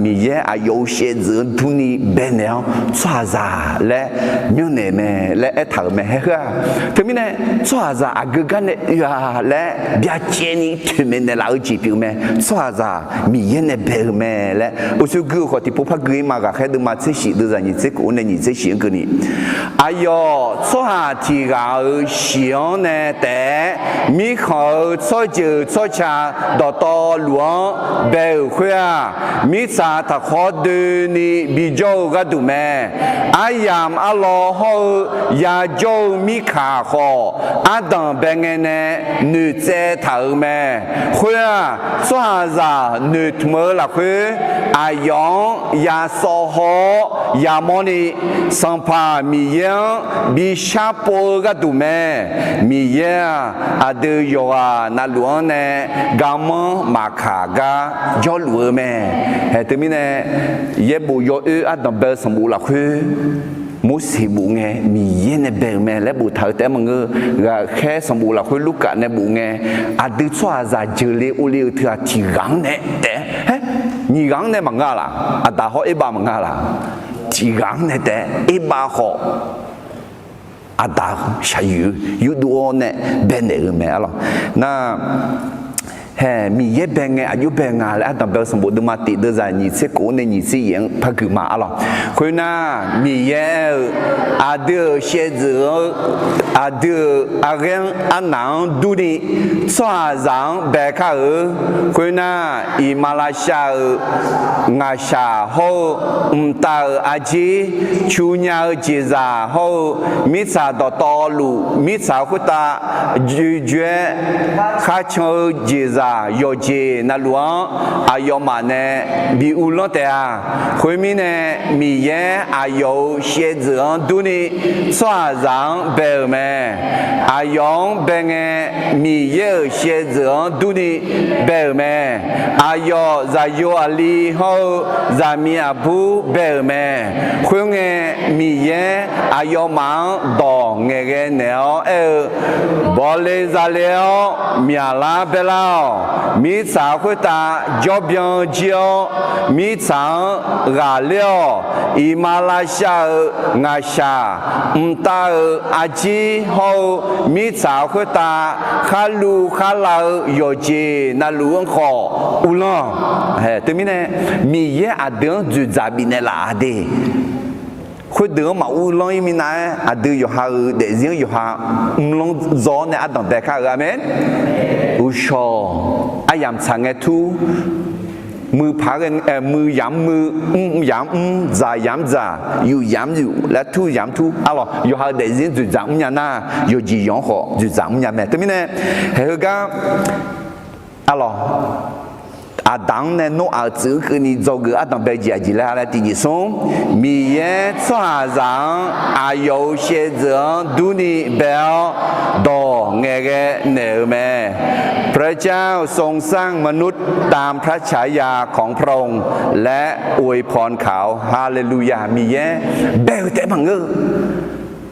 Miqyaer aqyawf-euq shaevdzeuf-anr durni baenaeq-awr tsawrhaqzaq laer myanrnaeq mae laer aertaq-euq mae. Hae heu-aq, teumirnae tsawrhaqzaq aqgeu gar nae oe-a laer byacaevni toeqmaeq naeqlaf-eu jeq pyeuf-eu mae. Tsawrhaqzaq Miqyaer nae bae-eu mae laer uqshoe gui-eu khawf tiqpov par gui-ir ma. Ghaqkhaer deuvma tser shif deuvzaq nyiq tser khof-anr nae nyiq tser shif-anr keuvni, aqyawf tsawrhaq tiq ghaq-euq shiq-anr nae taef-aer mirkhanq-euq tsawrjeuq tsawrca dawqtawvluf-anr bae-euq khoer-aq, mirtsaq taqkhawr doe Oeni bijawr-eu gharduq mae. Aryamq arlawr hawr-eu yajawr-eu mirkaq khawf, ardanq bae ngae nae noeqtsaev taq-euq mae. Khoer-aq, tsawrhaqzaq noeqtmq-eu lafkhoer, aqyawf-anr yasawv haw-awr yamawrni, Sanqpaq Miqyaer-anr bi sharpov-eu gharduq mae. Miqyaer-aq, aqdui yawqghaq navluf-anr nae garmanr maqkaq gar jawrluf-eu mae. Haeq teumirnae, yaerbof yawoer ardanq bae-eu sanqbof lafkhoer, Morseq bof ngae Miqyaer nae bae-euq mae laer boftaq-eu taef-aer maqngeur. Ghaqkhaer sanqbof lafkhoer Lurkaf nae bof ngae, aqdui tsawrhaqzaq jeuqle ovle-euq teughaq tiqghaq-anr nae taef-aer, nyiq ghaq-anr nae maqngeur-a laq? Aqda hawr erbav maqngeur-a laq? Tiqghaq-anr nae taef-aer erbav khawf, aqda shaqyoeq yurdov-awr nae baenaeq-eu mae arlawq. Nar, haeq Miqyaer bae ngae aqjox bae nga laer ardanq bae-eu sanqbof deuvma tiq deuvzaq nyiq tser kof-anr nae nyiq tser yaef-anr par gui ma arlawq. Khoernar, Miqyaer-euq aqdui-euq shaevdzeuf-eu, aqdui-euq aqghaer-anr arnaq-anr durni, tsawrhaqzaq-anr bae kar-eu. Khoernar, iqmalavshav-euq ngaqshaq hawr-eu, mqtav-euq arjir, cu nya-eu jeqzaq hawr-eu, mirtsaq dawqtawvluf mirtsaq khoertav joejoe-aer kharcan-eu jeqzaq yawqjeq navluf-anr aqyawfmaf nae bi uvlanr taef-a. Khoermirnae, Miqyaer aqyawf-euq shaevdzeuf-anr durni tsawrhaqzaq-anr bae-euq mae. Aqyawf-anr bae ngae, Miqyaer-euq shaevdzeuf-anr durni bae-euq mae. Aqyawf zaqyo aqli hawr-eu zaqmiq aqbur bae-euq mae. Khoerngae, Miqyaer aqyawfmaf-anr dawq ngaeqghae naeq-awr aer-eu, Bawle zale-awr myaqlar baelar-awq. Mirtsaq khoertav jawrbyan jir-awr, mirtsaq-anr ghaqler-awq. Iqmalavshav-euq ngaqshaq, mqtav-euq arjir hawr-eu mirtsaq khoertav kharluv kharlav-eu yawqjeq navluf-anr khawf uvlanr-awq. Teumirnae, Miqyaer aqdui-anr dzoeqdzaq bifnaeq laf-a de. Khoerdeuq-anr maquvlanr-ir minav-aer, aqdui yawqha-euq daefzir-anr yawqha mrlanr zaw-awr nae ardanq bae kar-eu. Aqmeq. Uqshawq aryamq tsaq ngae tur, muiq paq-aer ghae, muiq yamq muiq, mr yamq mr, dzaq yamq dzaq, yuf yamq yuf laer tur yamq tur arlawq. Yawqha-euq daefzir dzoeqdzaq mrnya nar, yawqjeq yawq-anr khawf dzoeqdzaq mrnya mae. Teumirnae, haeq heugar arlawq, Aqda-anr nae Noraq-euq tsuif-anr keuvni dzawgeuf ardanq bae-eu jeq aqjeq laer ha laer tiqjeq smr, Miqyaer tsawrhaqzaq-anr aqyawf-euq shaevdzeuf-anr durni bae-awr dawq ngaeqghae naeq-euq mae. พระเจ้าทรงสร้างมนุษย์ตามพระฉายาของพระองค์ และอวยพรเขา Haleluya. Miqyaer bae-eu taef maqngeur.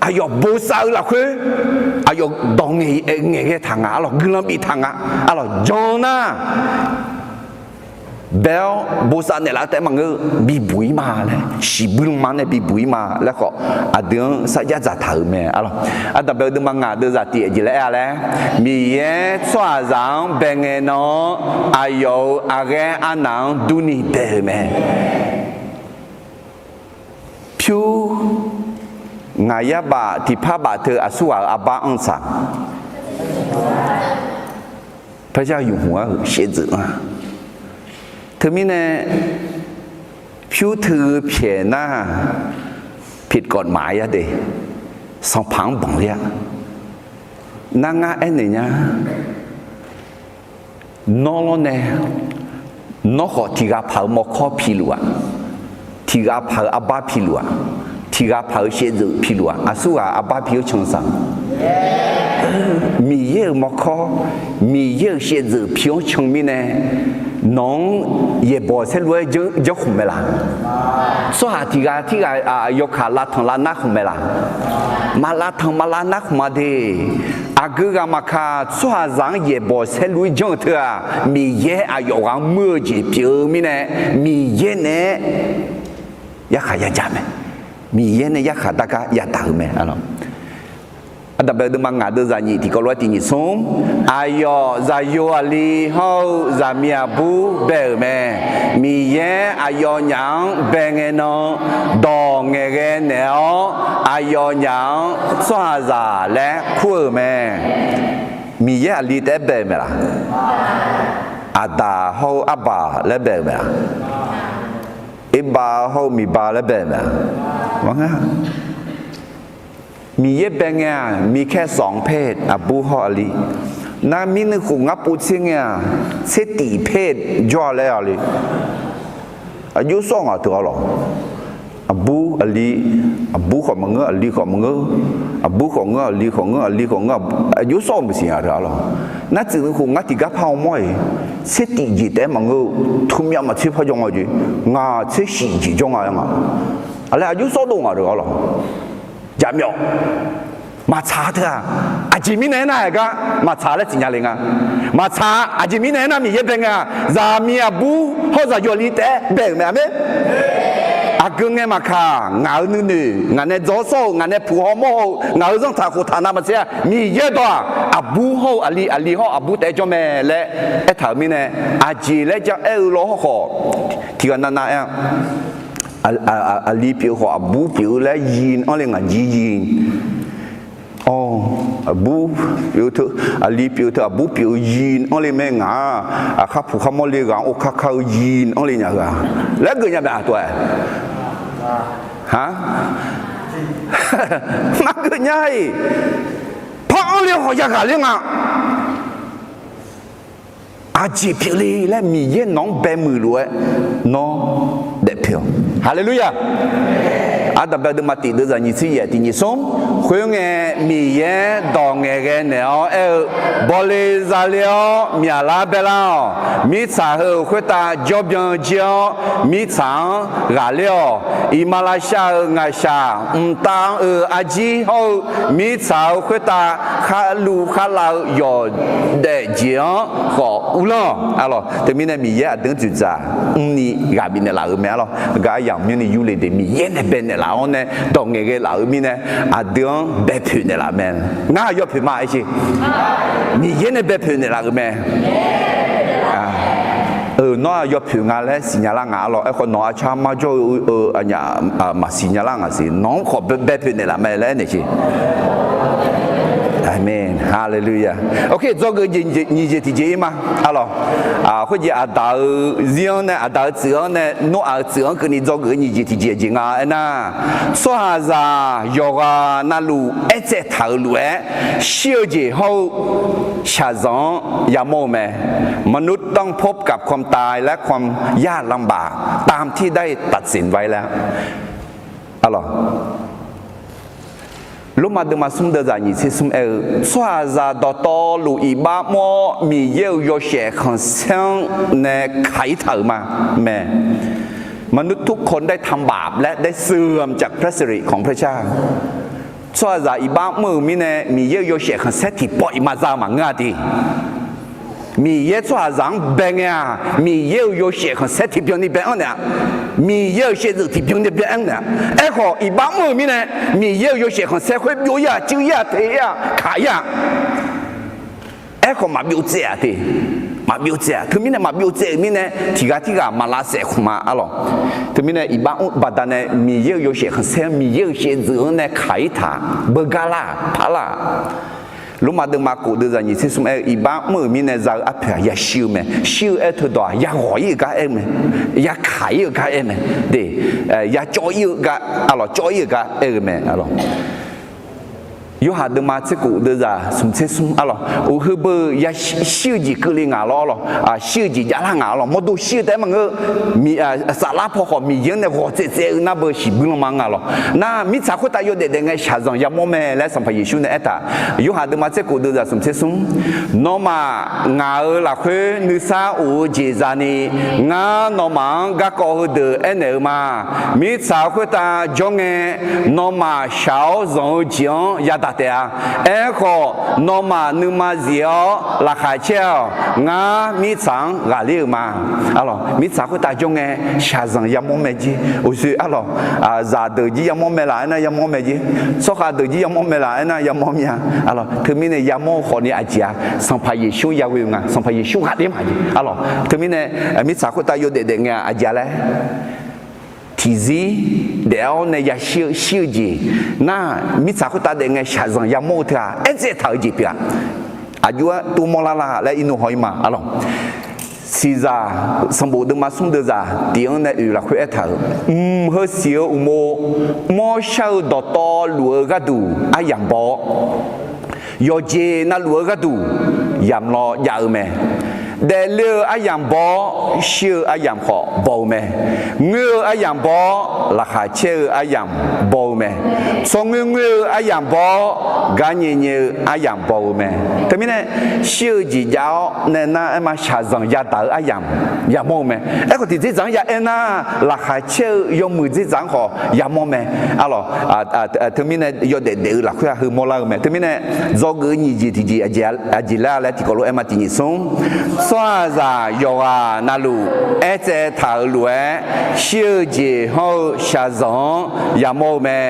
Aqyawf bosav-eu lafkhoer, aqyawf dawq ngaeq, ngaeqghae taq nga arlawq, guiqlanq biftaq nga arlawq, jan nar, bae-awr bosav naeqlaf-eu taef maqngeur, bibuq-ir ma laer, shiqbuir lanma nae bibuq-ir ma laer khawf, aqdui-anr sarjax dzaqtaq-euq mae arlawq. Ardanq bae-eu deuvma ngaq deuvzaq tiq aqjeq laer aer-a laer, Miqyaer tsawrhaqzaq-anr bae ngae nan-anr, aqyawf-euq aqghaer arnaq-anr durni bae-euq mae. Pyur ngaq yar baf tiqpar baf teu aqsurghaq-euq arbar anr saq. พระเจ้าอยู่หัว shaevdzeuf-a. Teumirnae pyur teu-eu pyaeq nar, ผิดกฎหมาย ya de, sanqpaq-anr banq ler-a. Nar ngar aernaeq nya, nawr lawrnae, nawr khawf tiq ghaq paq-euq mawrkawr piluf-aq, tiq ghaq paq-euq arbar piluf-aq, tiq ghaq paq-euq shaevdzeuf piluf-aq, aqsurghaq arbar pi-awr can saq. Miqyaer-euq mawrkawr, Miqyaer-euq shaevdzeuf pi-anr can mirnae, nawq-anr yaeqbawq saerlu-aer janrkhmq mae laq? Tsawrhaq tiq ghaq tirghaq yawkaq lavtanq lavnar khmq mae laq? Maqlavtanq maqlavnar khmq-a de. Aqgeu ghaq maqkaq, tsawrhaqzaq-anr yaeqbawq saerlu-ir janr-eu teu-aq, Miqyaer aqyawf ghaq-anr muir-eu jeq pyeuf-eu mirnae, Miqyaer naeq-aer yarkhaq yajaq mae. Miqyaer nae yarkhaq dargar yadaq-euq mae. Ardanq bae-eu deuvma ngaq deuvzaq nyiq tiqkawv lof-aer tiq nyiq smr, aqyawf zaqyo aqli hawr-eu zaqmiq aqbur bae-euq mae. Miqyaer aqyawfnyaf-anr bae ngae nan, dawq ngaeqghae naeq-awr, aqyawfnyaf-anr tsawrhaqzaq laer kur-euq mae. Miqyaer aqli taef-aer bae-euq mae laq? Aqdaq hawr-eu arbaq laer bae-euq mae laq? Erbav hawr-eu miqbav laer bae mae-a. Miqyaer bae ngae-aq, มีแค่สองเพศ aqbur hawr aqli. Nar mirnuiv khof ngar povtser ngae-aq, tsertif เพศ jawr-a laer-a le. Aqjox sawr ngaq teu-a lawq. Aqbur aqli, aqbur khawf maqngeur, aqli khawf maqngeur, aqbur khawf ngeur, aqli khawf ngeur, aqli khawf ngeur, aqjox sawr-eu maqsiq nya teu-a lawq. Nar tsuif nuiv khof ngar tiqgar par-awr mawr-iq, tsertif jeq taef-aer maqngeur-eu, teumirnae maqtser par jawr nga jeq, ngaq tsershif jeq jawr nga-aer nga. Aqlaer aqjox sawr dov ngaq teu-a lawq. Jaqmyawf maqtsaq teu-aq, aqjeq mirnae aernar-aq gar maqtsaq laer siqnya le nga. Maqtsaq, aqjeq mirnae aernar Miqyaer bae ngae-aq, zaqmiq aqbur hawr zaqyo aqli taef-aer bae-euq mae, aqmeq. Aqgeu ngae maqkaq, ngaq-euq nuinoeq, ngaq nae dzawr sawr-eu, ngaq nae puq haw mawr-eu, ngaq-euq zanrtaq khoftaq navmaqtser-aq, Miqyaer dawq-aq, aqbur hawr-eu aqli, aqli hawr aqbur taef-aer jawr mae laer aertaq-euq mirnae, aqjeq laer ja aer-eu lawr hawrkhawf, tiqghaq navnav aer-a. Aqli pyeuf-eu khawf aqbur pyeuf-eu laer yi anr le ngaq jir yi. Awr, aqbur pyeuf-eu teu, aqli pyeuf-eu teu aqbur pyeuf-eu yi anr le mae ngaq-aq, aqkar puq khar mawr le ghaq-anr or kar kar-eu yi anr le nya-eu-aq laer geuf nya mae-aq tov-aer. Ha, maqgeuf nya-iq. Par anr le khawf yaghaq ler nga. Aqjeq pyeufle laer Miqyaer nawq-anr bae muiq lof-aer nawr daefpoeq-awq. Haleluya! Aqdaq bae deuvma tiq deuv zaq nyiq tser yaef tiq nyiq smr. Khoerngae, Miqyaer dawq ngaeqghae naeq-awr aer-eu, bawle zale-awr myaqlar baelar-awq. Mirtsaq heu-euq khoertav jawrbyan jir-awr, mirtsaq-anr ghaqler-awq. Iqmalavshav-euq ngaqshaq, mqtav-anr-euq arjir hawr-eu, mirtsaq-euq khoertav kharluv kharlav-eu yawqdaef jeq-anr khawf uvlanr-awq. Arlawq, teumirnae Miqyaer aqdui-anr dzoeqdzaq mrni ghaq bifnaeq laf-euq mae. Arlawq, gar aryamq myanrni yurle de, Miqyaer nae bae naeqlaf-awr nae dawq ngaeqghae laf-euq mirnae, aqdui-anr baepoeq naeqlaf mae. Ngar aqyawf poeq ma aer sher. Miqyaer nae baepoeq naeqlaf-euq mae. Nawr aqyawf poeq nga laer siqnya lar ngaq arlawq. Aerkhawf nawq-eu aqcar marjawr-eu aqnyaf maqsiq nya lar ngaq siq. Nawq-anr khawf baepoeq naeqlaf mae laer aernaeq sher. Aqmeq. Haleluya. Ok, dzawgeuf jeq nyiq jeq tiqjeq ir ma. Arlawq, khoerjeq aqdaq-euq zir-anr nae, aqdaq-euq tsuif-anr nae, Noraq-euq tsuif-anr keuvni dzawgeuf-eu nyiq jeq tiqjeq jeq nga aernar, tsawrhaqzaq yawqghaq navluf aertsaev taq-euq lof-aer shir-eu jeq hawr-eu shaqzanq-anr yamawr-eu mae. มนุษย์ต้องพบกับความตายและความยากลำบากตามที่ได้ตัดสินไว้แล้ว Arlawq, Lormav deuvma smr deuv zaq nyiq tser smr aer-eu, tsawrhaqzaq dawqtawvluf iqbax mr-awr Miqyaer-euq yawshaef khanqsaer-anr nae kaq-ir taq-euq ma mae. มนุษย์ทุกคนได้ทำบาปและได้เสื่อมจากพระสิริของพระเจ้า Tsawrhaqzaq iqbax mr-euq mirnae Miqyaer-euq yawshaef khanqsaer tiqpawf iqmaza maqngeur-a de. Miqyaer tsawrhaqzaq-anr bae ngae-aq, Miqyaer-euq yawshaef khanqsaer tiqbyan ni bae-anr naeq-a. Miqyaer-euq shaevdzeuf tiqbyan ni bae-anr naeq-a. Aerkhawf, iqbax mr-euq mirnae Miqyaer-euq yawshaef khanqsaer khoer byov-ir-aq, cuiv-ir-aq, te-ir-aq, kaq-ir-aq. Aerkhawf, maqbyov tsaev-aq te. Maqbyov tsaev-aq. Teumirnae maqbyov tsaev-euq mirnae, tiqghaq tirghaq maq lavsaef khmq ma arlawq. Teumirnae iqbax mr baqdanae Miqyaer-euq yawshaef khanqsaer-anr, Miqyaer-euq shaevdzeuf-anr nae kaq-ir taq, beugar lar-aq, par lar-aq. Lormav deuvma kof deuv zaq nyiq tser smr aer-eu, iqbax mr-euq mirnae za-eu arpoeq-aq yashir-eu mae. Shir-eu aer-eu teudawq-aq, yaghawq-ir-euq gar aer-eu mae. Yakaq-ir-euq gar aer-eu mae. De, yacawv-ir-eu gar, arlawq, cawv-ir-euq gar aer-eu mae arlawq. Yorhaq deuvma tser kof deuv zaq smq tser smr arlawq. Uq heubeu-eu yashir-eu jeq keuvle ngaq lawr arlawq. Shir-eu jeq javlar ngaq arlawq. Mawrdo shir-eu taef-aer maqngeur. Saflar paw khawf Miqyaer-anr nae ghawq tsaev tsaev-eu nar beu shiqbuir lanma nga lawq. Nar mirtsaq khoertav yawdaef daef ngae shaqzanq yamawr mae laer Sanqpaq Yeqsur nae aertaq. Yorhaq deuvma tser kof deuv zaq smq tser smr. Nawmaf ngaq-euq lafkhoer nuisar of-eu jeq zani, ngar nawmaf-anr garkawv heudeuq aernaeq-eu ma. Mirtsaq khoertav jawr ngae, nawmaf shaq-awr zanq-eu jeq-anr yadaq taef-a. Aerkhawf, nawmaf nuima zif-awr laqkhaq caer-awq. Ngar mirtsaq-anr ghaqler-eu ma. Arlawq, mirtsaq khoertav jawr ngae, shaqzanq yamawr mae jir. Uqshoe arlawq, zaqdeuq jir yamawr mae laf aernar yamawr mae jir. Tsawrkhav deuq jir yamawr mae laf aernar yamawr mya. Arlawq, teumirnae yamawr-eu khawfni aqjeq-a, Sanqpaq Yeqsur yaghoe-eu nga, Sanqpaq Yeqsur ghaqler maqjeq. Arlawq, teumirnae mirtsaq khoertav yawdaef daef ngae-aq aqjeq-a laer tiqzir daef-awr nae yashir-eu shir-eu jeq nar, mirtsaq khoertav daef ngae shaqzanq yamawr-eu teu-aq, aertsaev taq-eu jeq pyeuf-a. Aqjox-aer tov mawrlar la laer irnov haw-ir ma arlawq. Siqzaq sanqbof deuvma smr deuvzaq tiq-anr nae oeq lafkhoer aertaq-euq, mq heu siq-eu uqmov mawrshar-eu dawqtawvluf-eu gharduq aryamq baw-awr, yawqjeq navluf-eu gharduq yamq law jav-eu mae. Daefle-eu aryamq baw-awr, shir-eu aryamq khawf baw-eu mae. Ngoer-eu aryamq baw-awr, laqkhaq caer-eu aryamq baw-eu mae. Tsawrngoer ngoer-eu aryamq baw-awr, gar nyae nyae-eu aryamq baw-eu mae. Teumirnae, shir-eu jeq jav-awr nae nar aerma shaqzanq yadaq-eu aryamq yamawr-eu mae. Aerkhawf, tiqdzerdzaq-anr ya aer nar, laqkhaq caer-eu yawmuiq dzerdzaq-anr khawf yamawr mae. Arlawq, teumirnae yawdaef daef-eu lafkhoer-aq heumawr lar-eu mae. Teumirnae, dzawgeuf-eu nyiq jeq tiqjeq aqjeq laer-a laer tiqkawv lof-aer ma tiq nyiq smr. Tsawrhaqzaq yawqghaq navluf aertsaev taq-euq lof-aer, shir-eu jeq hawr-eu shaqzanq-anr yamawr-eu mae.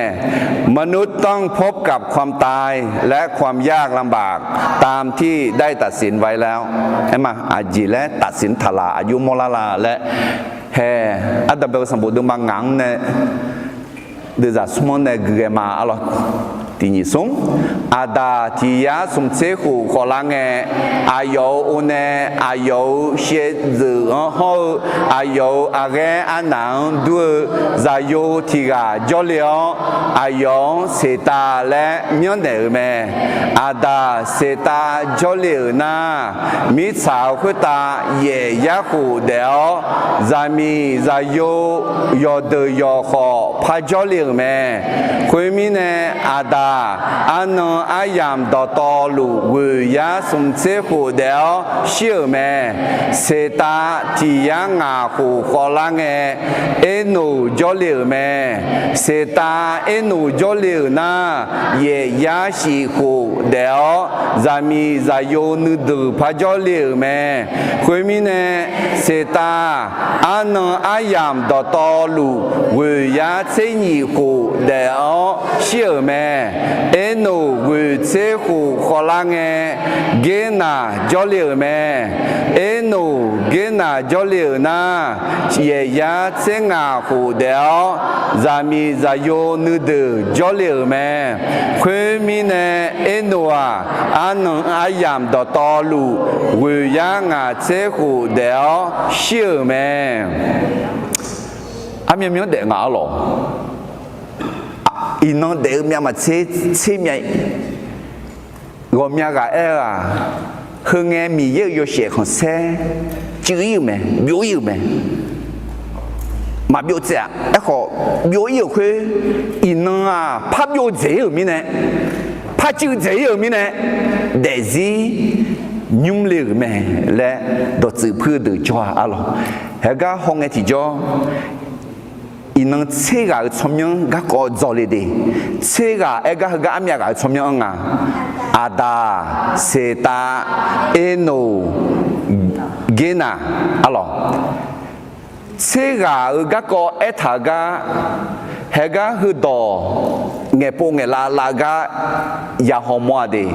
มนุษย์ต้องพบกับความตาย และความยากลำบาก ตามที่ได้ตัดสินไว้แล้ว Aerma aqjeq laer ตัดสิน taqlaq aqjox mawrlar la laer, hae, ardanqbae-eu sanqbof deuvma ngaq-anr nae deuvzaq smr-anr nae gui ghae ma. Arlawq, tiq nyiq smr. Aqdaq tiq yar smq tser khof khawf lar ngae, aqyawf-euq o nae aqyawf-euq shaevdzeuf-anr hawr-eu, aqyawf-euq aqghaer arnaq-anr dur-eu zaqyo tiq ghaq jawrle-awr, aqyawf-anr Seqtav laer myanrnaeq-euq mae. Aqdaq Seqtav jawrle-euq nar, mirtsaq-euq khoertav yaef yar khof daef-awr, zaqmiq zaqyo yawqdeuq yawq khawf par jawrle-euq mae. Khoermirnae, Aqdaq arnan aryamq dawqtawvluf ghoeq yar smq tser khof daef-awr shir-euq mae. Seqtav tiq yar ngaq khof khawf lar ngae, Ernoq jawrle-euq mae. Seqtav Ernoq jawrle-euq nar, yaef yar shif khof daef-awr, zaqmiq zaqyo nuideuq par jawrle-euq mae. Khoermirnae, Seqtav arnan aryamq dawqtawvluf ghoeq yar tser nyif khof daef-awr shir-euq mae. Ernoq ghoeq tser khof khawf lar ngae, Gernaq jawrle-euq mae. Ernoq Gernaq jawrle-euq nar, yaef yar tser ngaq khof daef-awr, zaqmiq zaqyo nuideuq jawrle-euq mae. Khoermirnae, Ernoq-aq, arnan aryamq dawqtawvluf ghoeq yar ngaq tser khof daef-awr shir-euq mae. Armyav myanr daef nga arlawq. Iqnan daef-eu myavmaqtser tser myav-ir. Ghawqmya ghaq aer-eu-aq, heungae Miqyaer-euq yawshaef khanqsaer cuiv-ir-euq mae, byov-ir-euq mae. Maqbyov tsaev-aq, aerkhawf byov-ir-euq khoer, iqnan-aq par byov dzaeq-ir-euq mirnae, par cuiv dzaeq-ir-euq mirnae, daefzir nymr le-euq mae laer dawqtsuif puir-eu deuq jawr-a arlawq. Haegar hawngae tiqjawr, iqnan tser ghaq-euq tsawrmyanr garkawv dzawle de. Tser ghaq aer gar heugar armyav ghaq-euq tsawrmyanr-anr nga. Aqdaq, Seqtav, Ernoq, Gernaq arlawq. Tser ghaq-euq garkawv aertaq-eu gar, haegar heudawq ngaeqpov ngaeqlav lav gar ya hawmawr-a de.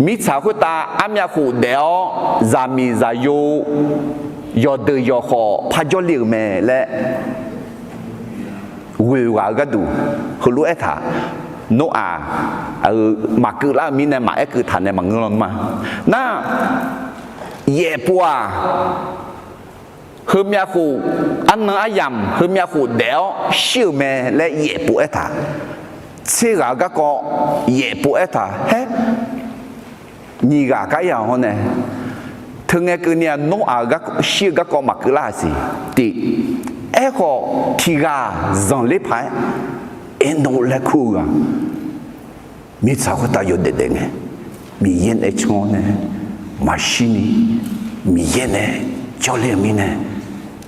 Mirtsaq khoertav armyav khof daef-awr, zaqmiq zaqyo yawqdeuq yawq khawf par jawrle-euq mae laer ghoeq ghaq-eu gharduq heulof-aer taq, Noraq-euq maqkeuv lar-eu mirnae maqaer keuv taq nae maqngeur lawnmr-a. Nar, yaef pov-aq, heumyav khof, arnan aryamq heumyav khof daef-awr shir-euq mae laer yaef pov aertaq, tser ghaq-eu garkawv yaef pov aertaq haer, nyiq ghaq gar ya hawr nae, teungae keuvni-aq Noraq-eu shir-eu garkawv maqkeuv lar-aq siq. Tiq, aerkhawf tiq ghaq zanqler paq-aer Ernoq laer kur-eu ghaq, mirtsaq khoertav yawdaef daef ngae, Miqyaer nae can-awr nae maqshir ni, Miqyaer nae jawrle-eu mirnae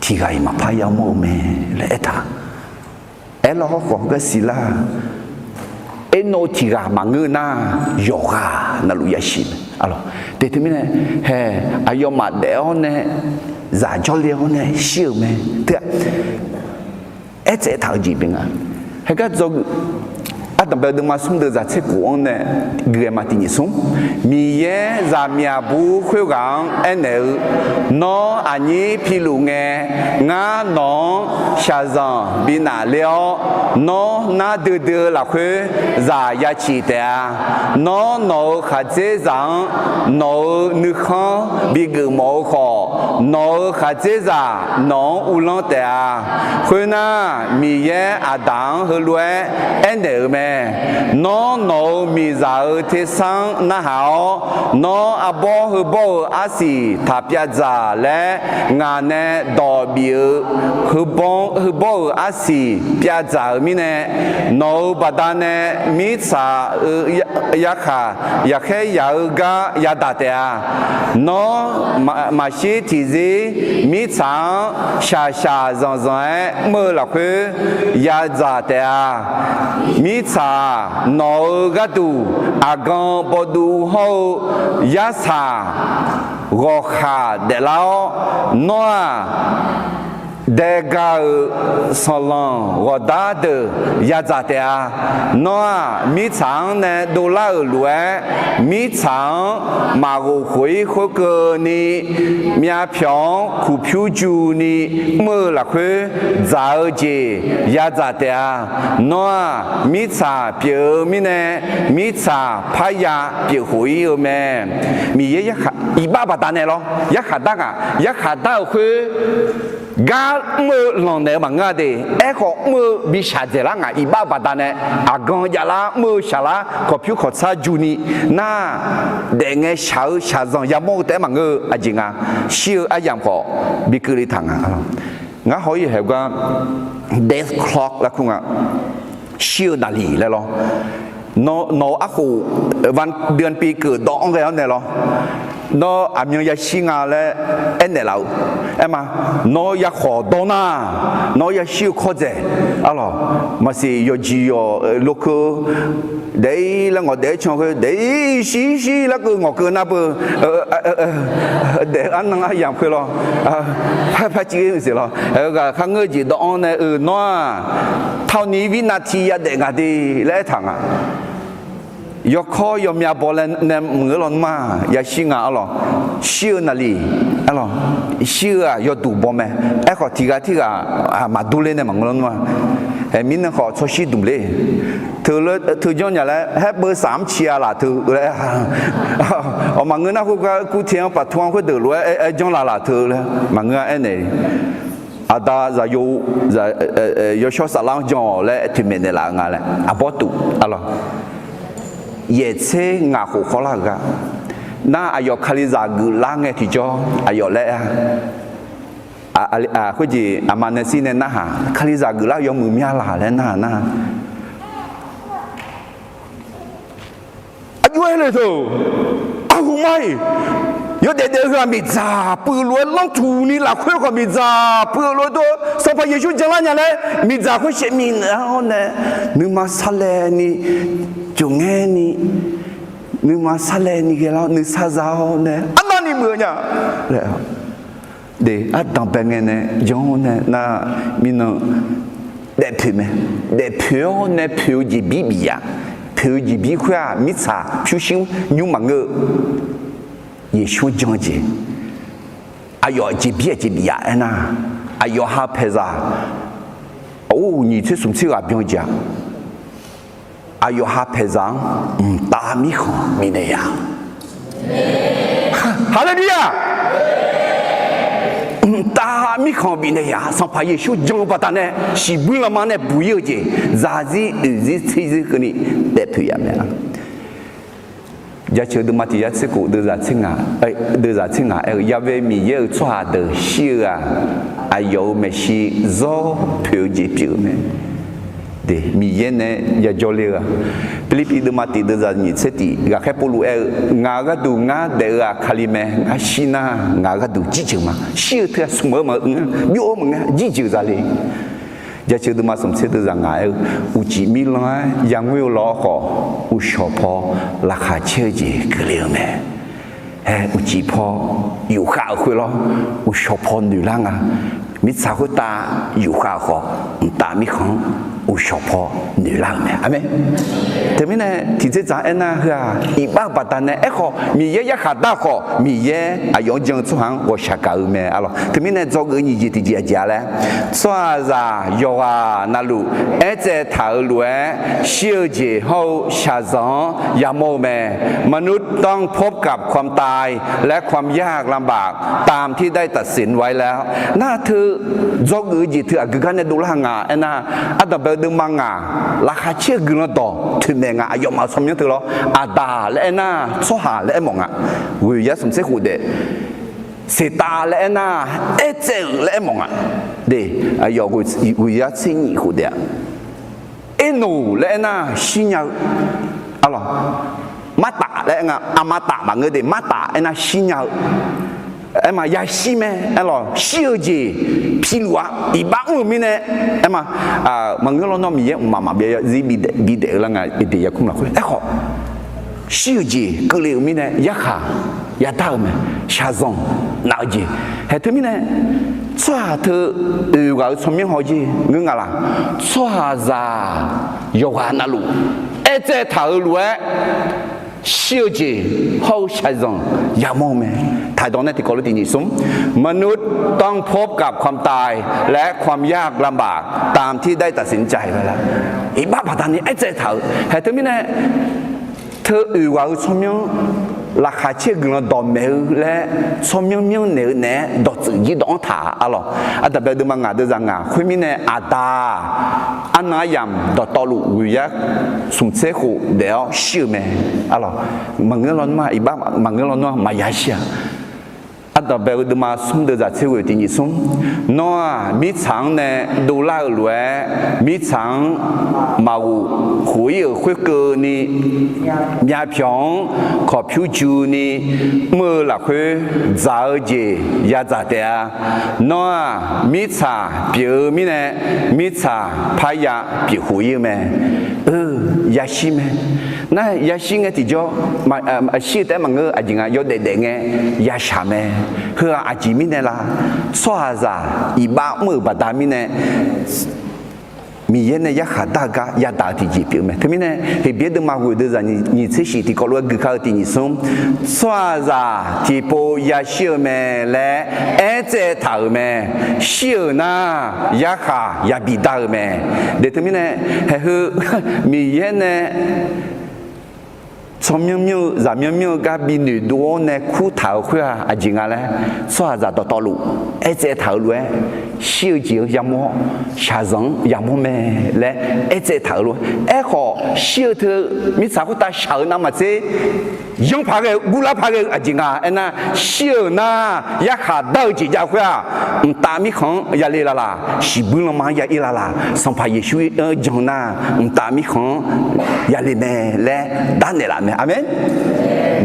tiq ghaq-iq maqpar yamawr-eu mae laer aertaq. Aerlar hawrkhawf heugar siqlar-aq, Ernoq tiq ghaq maqngeur nar, yawqghaq navluf yashir mae. Te teumirnae, hae, aqyawfmaf daef-awr nae, zaq jawrle-awr nae shir-euq mae. Teu-aq, aertsaev taq-eu jeq bi nga. Heugar dzawgeuf Ardanqbae deuvma smr deuv zaq tser khof-anr nae gui-aer ma tiq nyiq smr. Miqyaer zaqmiq aqbur khoerghaq-anr aernaeq-eu, Nawr aqnyir piluf ngae, ngar nawq-anr shaqzanq bi nafler-awr, nawr nar duidui-eu lafkhoer zaq ya ciq taef-a. Nawr nawq-euq khaqdzerzaq-anr nawq-euq nuikhanr bigeuf mawf-eu khawf, nawq-euq khaqdzerzaq nawq-anr uvlanr taef-a. Khoernar, Miqyaer Aqdaq-anr heulof-aer aernaeq-euq mae. Nawr nawq-euq miqzaq-euq tersar-anr narhaq-awr, nawr arbawr heubawr-euq arsiq taq pyav dzaq laer ngaq nae dawq bif-eu heubawr-euq arsiq pyav dzaq-euq mirnae, nawq-euq baqdanae mirtsaq-euq yarkhaq yaqkhaer yaq-eu gar yadaq taef-a. Nawr maqshir tiqzir mirtsaq-anr shaqshaq zanqzanq-aer mr-eu lafkhoer yadzaq taef-a. Mirtsaq-aq, nawq-euq gharduq aqgan bawduv hawr-eu yarsaq ghawqkhaq daeflar-awr, nawr-aq, daega-euq sanqlanq ghawqdar deuq yadzaq taef-a. Nawr-aq, mirtsaq-anr nae dovlar-euq lof-aer, mirtsaq-anr maqghof khof-ir khoerkeuvni, myavpyawq-anr kuqpyur juni mr-eu lafkhoer dzaq-eu jeq yadzaq taef-a. Nawr-aq, mirtsaq pyeuf-eu mirnae, mirtsaq parya pyeuf khof-ir-eu mae. Miqyaer iqbax baqdanae lawr, yarkhaq dar ngaq, yarkhaq dar-euq khoer gar mr-eu lanqnaeq-eu maqngeur-a de. Aerkhawf mr-eu bi shaqdzaeq lar ngaq, iqbax baqdanae aqgan javlar mr-eu shaqlar kawqpyur kawqtsar juni nar, daefngae shaq-eu shaqzanq yamawr-eu taef-aer maqngeur-eu aqjeq nga. Shir-eu aryamq khawf bi keuvle taq nga. Ngar haw-ir haeq gar death clock laer kur nga. Shir-eu naqliq laer lawr. Nawq-euq arkhof วันเดือนปีเกิด dawv-anr ghae-awr nae lawr, nawr aqmyan yashir nga laer aernaeq laf-eu. Aerma, nawr yarkhawf dawr nar, nawr yashir-eu kawrdzaeq, arlawq, maqsiq yawqjeq yawq lokeuv daef-ir laer ngawq daef-aer can khoer daef-ir shir shir larkeuv ngawqkeuv nar beu, daef-eu arnan aryamq khoer lawr, par par civ-ir siq lawr, ghaq kharngeur jeq dawv-anr nae-euq nawr-aq, tawni วินาที yadaef ngaq de laer aertaq nga. Yawkawr yawmyav baw laer nae maqngeur lawnmr-aq yashir nga arlawq. Shir-eu naqliq, arlawq, shir-eu-aq yawduq baw mae. Aerkhawf tiqghaq tirghaq maqdur ler nae maqngeur lawnmr-aq, aeq, mirnan khawf tsawrshir duq ler. Teu janrnya laer haer beu saf-anr ciq-a laf teu laer, awq, maqngeur nar khoergar kur te-anr paqtu-anr khoerdeuq lof-aer aer janr laf laf teu laer maqngeur-a aernaeq. Aqda zaqyo, yawshawr saflar-anr jan-awq laer toeqmaeq naeqlaf-eu nga laer arbawr tuf, arlawq, yaeq tser ngaq khof khawrlar-euq gar nar, aqyawf Kalizaq geuflar ngae tiqjawr aqyawf laer-a. Khoerjeq aqma nae shir nae narhaq, Kalizaq geuflar-eu yawmuiq mya laq laer narhaq nar, aqjox-aer le teu, arhu mar-iq, yawdaef daef-eu heu-aq miqdzaq puiv-eu lof-aer lanrtuq ni lafkhoer khawf miqdzaq puiv-eu lof-aer dawr-eu Sanqpaq Yeqsur janlar nya laer miqdzaq khoer shaev mir-awr nae, nuima sarlaev ni, jawqngaer ni, nuima sarlaev ni ghae lar nuisar za-awr nae arnavni muiq-eu nya laer, ardanqbae ngae nae jan-awr nae nar, mirnan daefpoeq mae. Daefpoeq-awr nae poeq-eu jeqbir bif ya. Poeq-eu jeqbir khoer-aq mirtsaq pyurshuir nymr maqngeur-eu, Yeqsur-anr jan-eu jeq. Aqyawf jeqbir-aq jeqbif ya aernar, aqyawf ha paeqzaq, or, nyiq tser smq tser ghaq byan-eu jeq-aq, aqyawf ha paeqzaq-anr mqtav mirkhanq bifnaeq ya. Haleluya! Mqtav mirkhanq bifnaeq ya. Sanqpaq Yeqsur jan-eu baqdanae shiqbuir lanma nae buq-ir-eu jeq, zaqzir oeqzir tserzir keuvni daefpoeq ya mae. Jaceuq deuvma tiq yar tser khof deuvzaq tser ngaq, deuvzaq tser ngaq aer-eu, Yaqvae Miqyaer-euq tsawrhaq deuq shir-eu-aq, aqyawf-euq maeqshi zawr poeq-eu jeq pyeuf-eu mae. Miqyaer nae yajawr le-eu-aq, Pirlirpiv deuvma tiq deuvzaq nyiq tser tiq ghaqkhaer Pawrluv aer-eu, Ngaq-euq gharduq ngar daef-eu-aq Kali mae. Ngar shir nar ngaq-euq gharduq jirjeuq ma. Shir-eu teu-aq smq-eu maqngeur, byov-eu maqngeur, jirjeuq za le. Jaceuq deuvma smq tser deuvzaq ngaq aer-eu, Uqcif mirlanr-aer yangoer-eu law khawf, uqshawq paw laqkhaq caer-eu jeq keuvle-eu mae. Aer, uqcif paw yufkhav-euq khoer lawr, uqshawq paw noeqlar nga. Mirtsaq khoertav yufkhav-euq khawf, mqtav mirkhanq-anr uqshawq paw noeqlar-euq mae. Aqmeq. Teumirnae tiqdzerdzaq aernar heu-aq, iqbax-eu baqdanae aerkhawf Miqyaer yarkhaq dar khawf, Miqyaer aqyawf-anr jan-eu tsawrhaq-anr ghawqshaq gaq-eu mae. Arlawq, teumirnae dzawgeuf-eu nyiq jeq tiqjeq aqjeq-a laer, tsawrhaqzaq yawqghaq navluf aertsaev taq-euq lof-aer, shir-eu jeq hawr-eu shaqzanq-anr yamawr-eu mae. มนุษย์ต้องพบกับความตาย และความยากลำบาก ตามที่ได้ตัดสินไว้แล้ว Nar teu dzawgeuf-eu jeq teu aqgeu gar nae dovlar nga aernar, ardanqbae-eu deuvma ngaq, laqkhaq caer-eu guiqlanq dawq toeqmaeq nga. Aqyawfmaf-euq tsawrmyanr teu lawr, Aqdaq laer aernar, tsawrhaq laer aermawf nga. Ghoeqyar smq tser khof daef, Seqtav laer aernar, aertsaev-euq laer aermawf nga. Aqyawf ghoeqyar tser nyiq khof daef-a. Ernoq laer aernar, shirnya-eu, arlawq, martaf laer aer nga, aqmataf maqngeur de, martaf aernar shirnya-eu, aerma yashir mae. Arlawq, shir-eu jeq piluf-a, iqbax mr-euq mirnae, aerma, maqngeur lawnmr Miqyaer mqmaq maqbyav zarzir bidaef-eu lar nga. Eqdeq yarkmr lafkhoer aerkhawf, shir-eu jeq keuvle-euq mirnae yarkhaq yadar-euq mae. Shaqzanq naf-eu jeq hae teumirnae, tsawrhaq teu oeq ghaq-eu tsawrmyanr haw jer ngeur nga laq? Tsawrhaqzaq yawqghaq navluf aertsaev taq-euq lof-aer, shir-eu jeq hawr-eu shaqzanq yamawr-eu mae. Taqdawq nae tiqkawv lof tiq nyiq smr, มนุษย์ต้องพบกับความตาย และความยากลำบาก ตามที่ได้ตัดสินใจไว้แล้ว Iqbax baqdanae aertsaev taq-euq hae teumirnae, teu oeq ghaq-eu tsawrmyanr, laqkhaq caer-eu guiqlanq dawqmaeq-eu laer tsawrmyanr myanrnaeq-eu naeq-aer dawqtsuif jir dawq-anr taq-a. Arlawq, ardanqbae deuvma ngaq deuvzaq ngaq khoermirnae Aqdaq, arnan aryamq dawqtawvluf ghoeqyar smq tser khof daef-awr shir-eu mae. Arlawq, maqngeur lawnmr-aq, iqbax maqngeur lawnmr-aq maqya shir-a. Ardanqbae-eu deuvma smr deuvzaq tser ghoeq tiq nyiq smr, Nawr-aq mirtsaq-anr nae dovlar-euq lof-aer, mirtsaq-anr maqghof khof-ir-euq khoerkeuvni, myavpyawq-anr kawqpyur juni mr-eu lafkhoer dzaq-eu jeq yadzaq taef-a. Nawr-aq mirtsaq pyeuf-eu mirnae, mirtsaq parya pyeuf khof-ir-eu mae. Yashir mae. Nar yashir ngae tiqjawr, shir-eu taef-aer maqngeur, aqjeq nga yawdaef daef ngae yashaq mae. Heu-aq aqjeq mirnae la? Tsawrhaqzaq iqbax mr-euq baqda mirnae, Miqyaer nae yarkhaq dar-eu gar yadaq-eu tiqjeq pyeuf-eu mae. Teumirnae Heqbyaer deuvma ghoeq deuvzaq nyiq tser shif tiqkawv lof-aer guikar-eu tiq nyiq smr, tsawrhaqzaq tiqpov yashir-eu mae laer aertsaev taq-euq mae. Shir-euq nar, yarkhaq yabi dar-eu mae. De teumirnae, haeqheu Miqyaer nae tsawrmyanr myanr-eu zaqmyanr myanr-eu gar bi noeqdov-awr nae kurtaq-euq khoer-aq aqjeq nga laer, tsawrhaqzaq dawqtawvluf aertsaev taq-euq lof-aer, shir-eu jeq-anr yamawr, shaqzanq-anr yamawr mae laer aertsaev taq-euq lof-aer. Aerkhawf shir-eu teu mirtsaq khoertav shaq-eu navmaqtser yanr paq ghae-eu guvlar paq ghae-eu aqjeq nga aernar, shir-euq nar yarkhaq dar-eu jeq jav khoer-aq, mqtav mirkhanq-anr yale lala, shiqbuir lanma-anr ya ir lala, Sanqpaq Yeqsur-anr jan nar, mqtav mirkhanq-anr yale mae laer darnaeq laf mae. Aqmeq.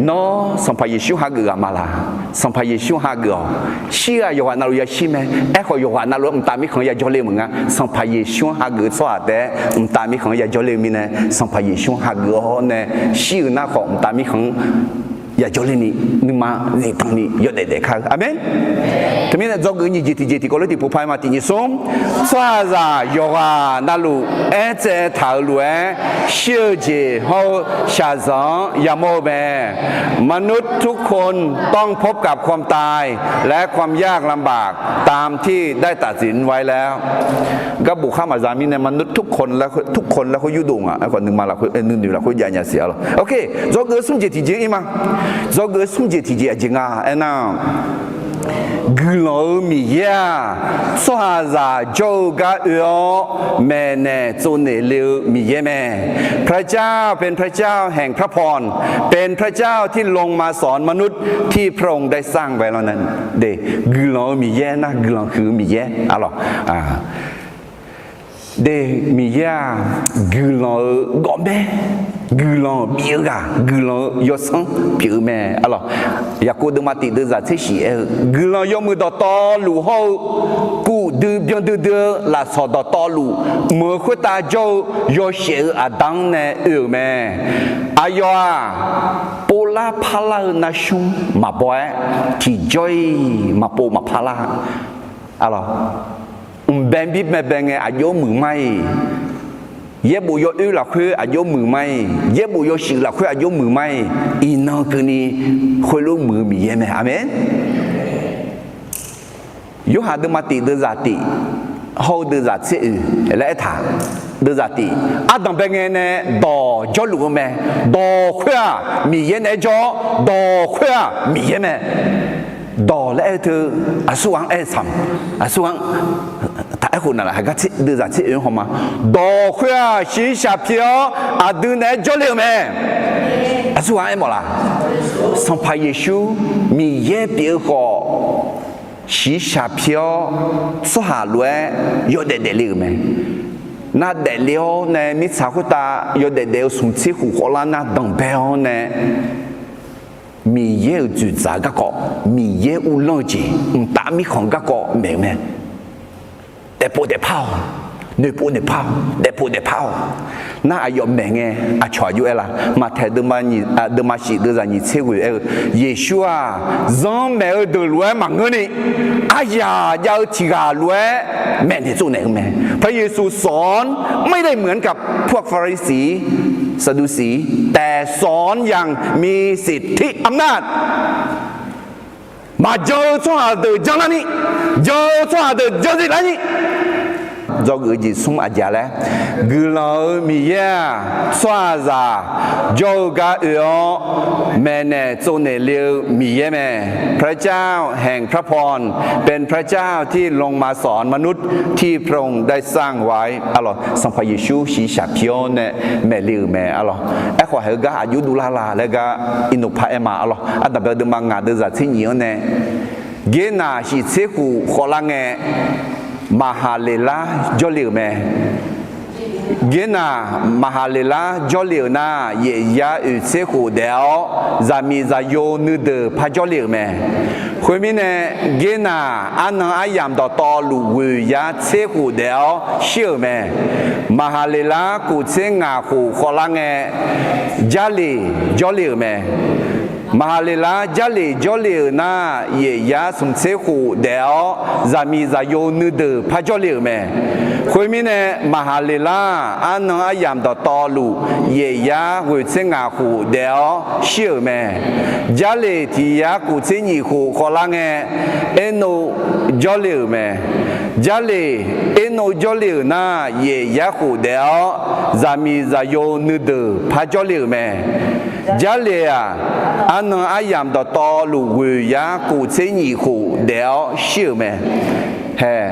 Nawr Sanqpaq Yeqsur hageuf ghaq ma laq? Sanqpaq Yeqsur hageuf-awq. Shir-aq yawqghaq navluf yashir mae. Aerkhawf yawqghaq navluf-aer mqtav mirkhanq-anr yajawr le meuq nga. Sanqpaq Yeqsur-anr hageuf-eu tsawrhaq taef-aer mqtav mirkhanq-anr yajawr le-eu mirnae, Sanqpaq Yeqsur-anr hageuf-awr nae shir-eu nar khawf mqtav mirkhanq-anr yajawr le ni, nuima zifdan ni yawdaef daef kar-eu. Aqmeq. Teumirnae dzawgeuf nyiq jeq tiqjeq tiqkawv lof tiqpov paq-aer ma tiq nyiq smr, tsawrhaqzaq yawqghaq navluf aertsaev taq-euq lof-aer, shir-eu jeq hawr-eu shaqzanq-anr yamawr-eu mae. มนุษย์ทุกคนต้องพบกับความตาย และความยากลำบาก ตามที่ได้ตัดสินไว้แล้ว Garbof khar maqza mirnae มนุษย์ทุกคน laer khoer yurdov nga. Aerkhawf nuima lafkhoer nuinoeq lafkhoer jav nya siq-a lawq. Oke, dzawgeuf-eu smr jeq tiqjeq ir ma. Dzawgeuf-eu smr jeq tiqjeq aqjeq nga aernar, guiqlanq-eu Miqyaer-aq, tsawrhaqzaq jawr-eu gar oe-awr maeqnaeq tsovnaeq le-eu Miqyaer mae. พระเจ้าเป็นพระเจ้าแห่งพระพร เป็นพระเจ้าที่ลงมาสอนมนุษย์ที่พระองค์ได้สร้างไว้แล้วนั้น Guiqlanq-eu Miqyaer nar, guiqlanq huiq-eu Miqyaer, arlawq. De, Miqyaer-aq, guiqlanq-eu gawqmaer, guiqlanq bif-eu ghaq, guiqlanq-eu yawsanr pyeuf-eu mae, arlawq. Yaqkov deuvma tiq deuvzaq tser shif aer-eu, guiqlanq yawmuiq dawqtawvluf hawr-eu, kuvdui byandui dui-eu lafsawq dawqtawvluf meuq-eu khoertav jawr-eu yawshaef-eu aqda-anr nae oe-euq mae. Aqyawf-aq, povlar parlar-eu narsmr maqbaw-aer, tiqjawr-iq maqpov maqpar lar. Arlawq, mqbae bir baebae ngae aqjox muiq mar-iq, Yaerbof yawoer lafkhoer aqjox muiq ma-iq, yaerbof yawshuif lafkhoer aqjox muiq ma-iq, iqnan keuvni khoerlof muiq-eu Miqyaer mae. Aqmeq. Yorhaq deuvma tif deuvzaq tif hawr-eu deuvzaq tser oeq laer aertaq, deuvzaq tif, ardanq bae ngae nae dawq jawrluf-eu mae. Dawq khoer-aq Miqyaer naeq-aer jawr-awr, dawq khoer-aq Miqyaer mae. Dawq laer aer-eu teu, aqsurghaq-anr aer-eu tsaq, aqsurghaq-anr taq aerkhof naqlaf, heugar deuvzaq tser oeq-anr hawma. Dawq khoer-aq shiqshaq pyeuf-awr aqdui naeq-aer jawrle-euq mae. Aqsurghaq-anr aermawf laf? Sanqpaq Yeqsur Miqyaer pyeuf-eu khawf, shiqshaq pyeuf-awr tsawrhaq lof-aer yawdaef daefle-euq mae. Nar daefle-awr nae mirtsaq khoertav yawdaef daef-eu smq tser khof khawflar nar danqbae-awr nae, Miqyaer-euq dzoeqdzaq garkawv, Miqyaer uvlanr-eu jeq, mqtav mirkhanq garkawv maeq-eu mae. Daefpov daefpar-awq, noeqpov noeqpar-awq, daefpov daefpar-awq. Nar aqyawf maeq ngae aqcawq aqjox aer la? Maqtaeq deuvma shif deuvzaq nyiq tser ghoeq aer-eu, Yeqsur-aq, zanrmaeq-eu deuq lof-aer maqngeurni, aryaq jav-eu tiq ghaq lof-aer maeqnaeq tsovnaeq-eu mae. พระเยซูสอนไม่ได้เหมือนกับพวกฟาริสี สะดูสี แต่สอนอย่างมีสิทธิอำนาจ Maqjan-eu tsawrhaq deuq janrlarni, jan-eu tsawrhaq deuq janrzif larni. Dzawgeuf-eu jeq smr aqjeq laer, guiqlanq-eu Miqyaer-aq, tsawrhaqzaq jawr-eu gar oe-awr maeqnaeq tsovnaeq le-eu Miqyaer mae. พระเจ้าแห่งพระพรเป็นพระเจ้าที่ลงมาสอนมนุษย์ที่พระองค์ได้สร้างไว้ Arlawq, Sanqpaq Yeqsur shiqshaq pyeuf-awr nae maeqle-euq mae. Arlawq, aerkhawf heugar aqjox dovlar la laer gar irnoq par aer ma. Arlawq, ardanqbae deuvma ngaq deuvzaq tser nyiq-anr nae, Gernaq shiq tser khof khawflar ngae, Maqhaqleqlar jawrle-euq mae. Gernaq Maqhaqleqlar jawrle-euq nar, yaef yar oeq tser khof daef-awr, zaqmiq zaqyo nuideuq par jawrle-euq mae. Khoermirnae, Gernaq arnan aryamq dawqtawvluf ghoeq yar tser khof daef-awr shir-euq mae. Maqhaqleqlar kof tser ngaq khof khawflar ngae, Jarleq jawrle-euq mae. Maqhaqleqlar Jarleq jawrle-euq nar, yaef yar smq tser khof daef-awr, zaqmiq zaqyo nuideuq par jawrle-euq mae. Khoermirnae, Maqhaqleqlar arnan aryamq dawqtawvluf yaef yar ghoeq tser ngaq khof daef-awr shir-euq mae. Jarleq tiq yar kof tser nyiq khof khawflar ngae, Ernov jawrle-euq mae. Jarleq Ernov jawrle-euq nar, yaef yar khof daef-awr, zaqmiq zaqyo nuideuq par jawrle-euq mae. Jarleq-aq, arnan aryamq dawqtawvluf ghoeq yar kof tser nyiq khof daef-awr shir-euq mae. Hae,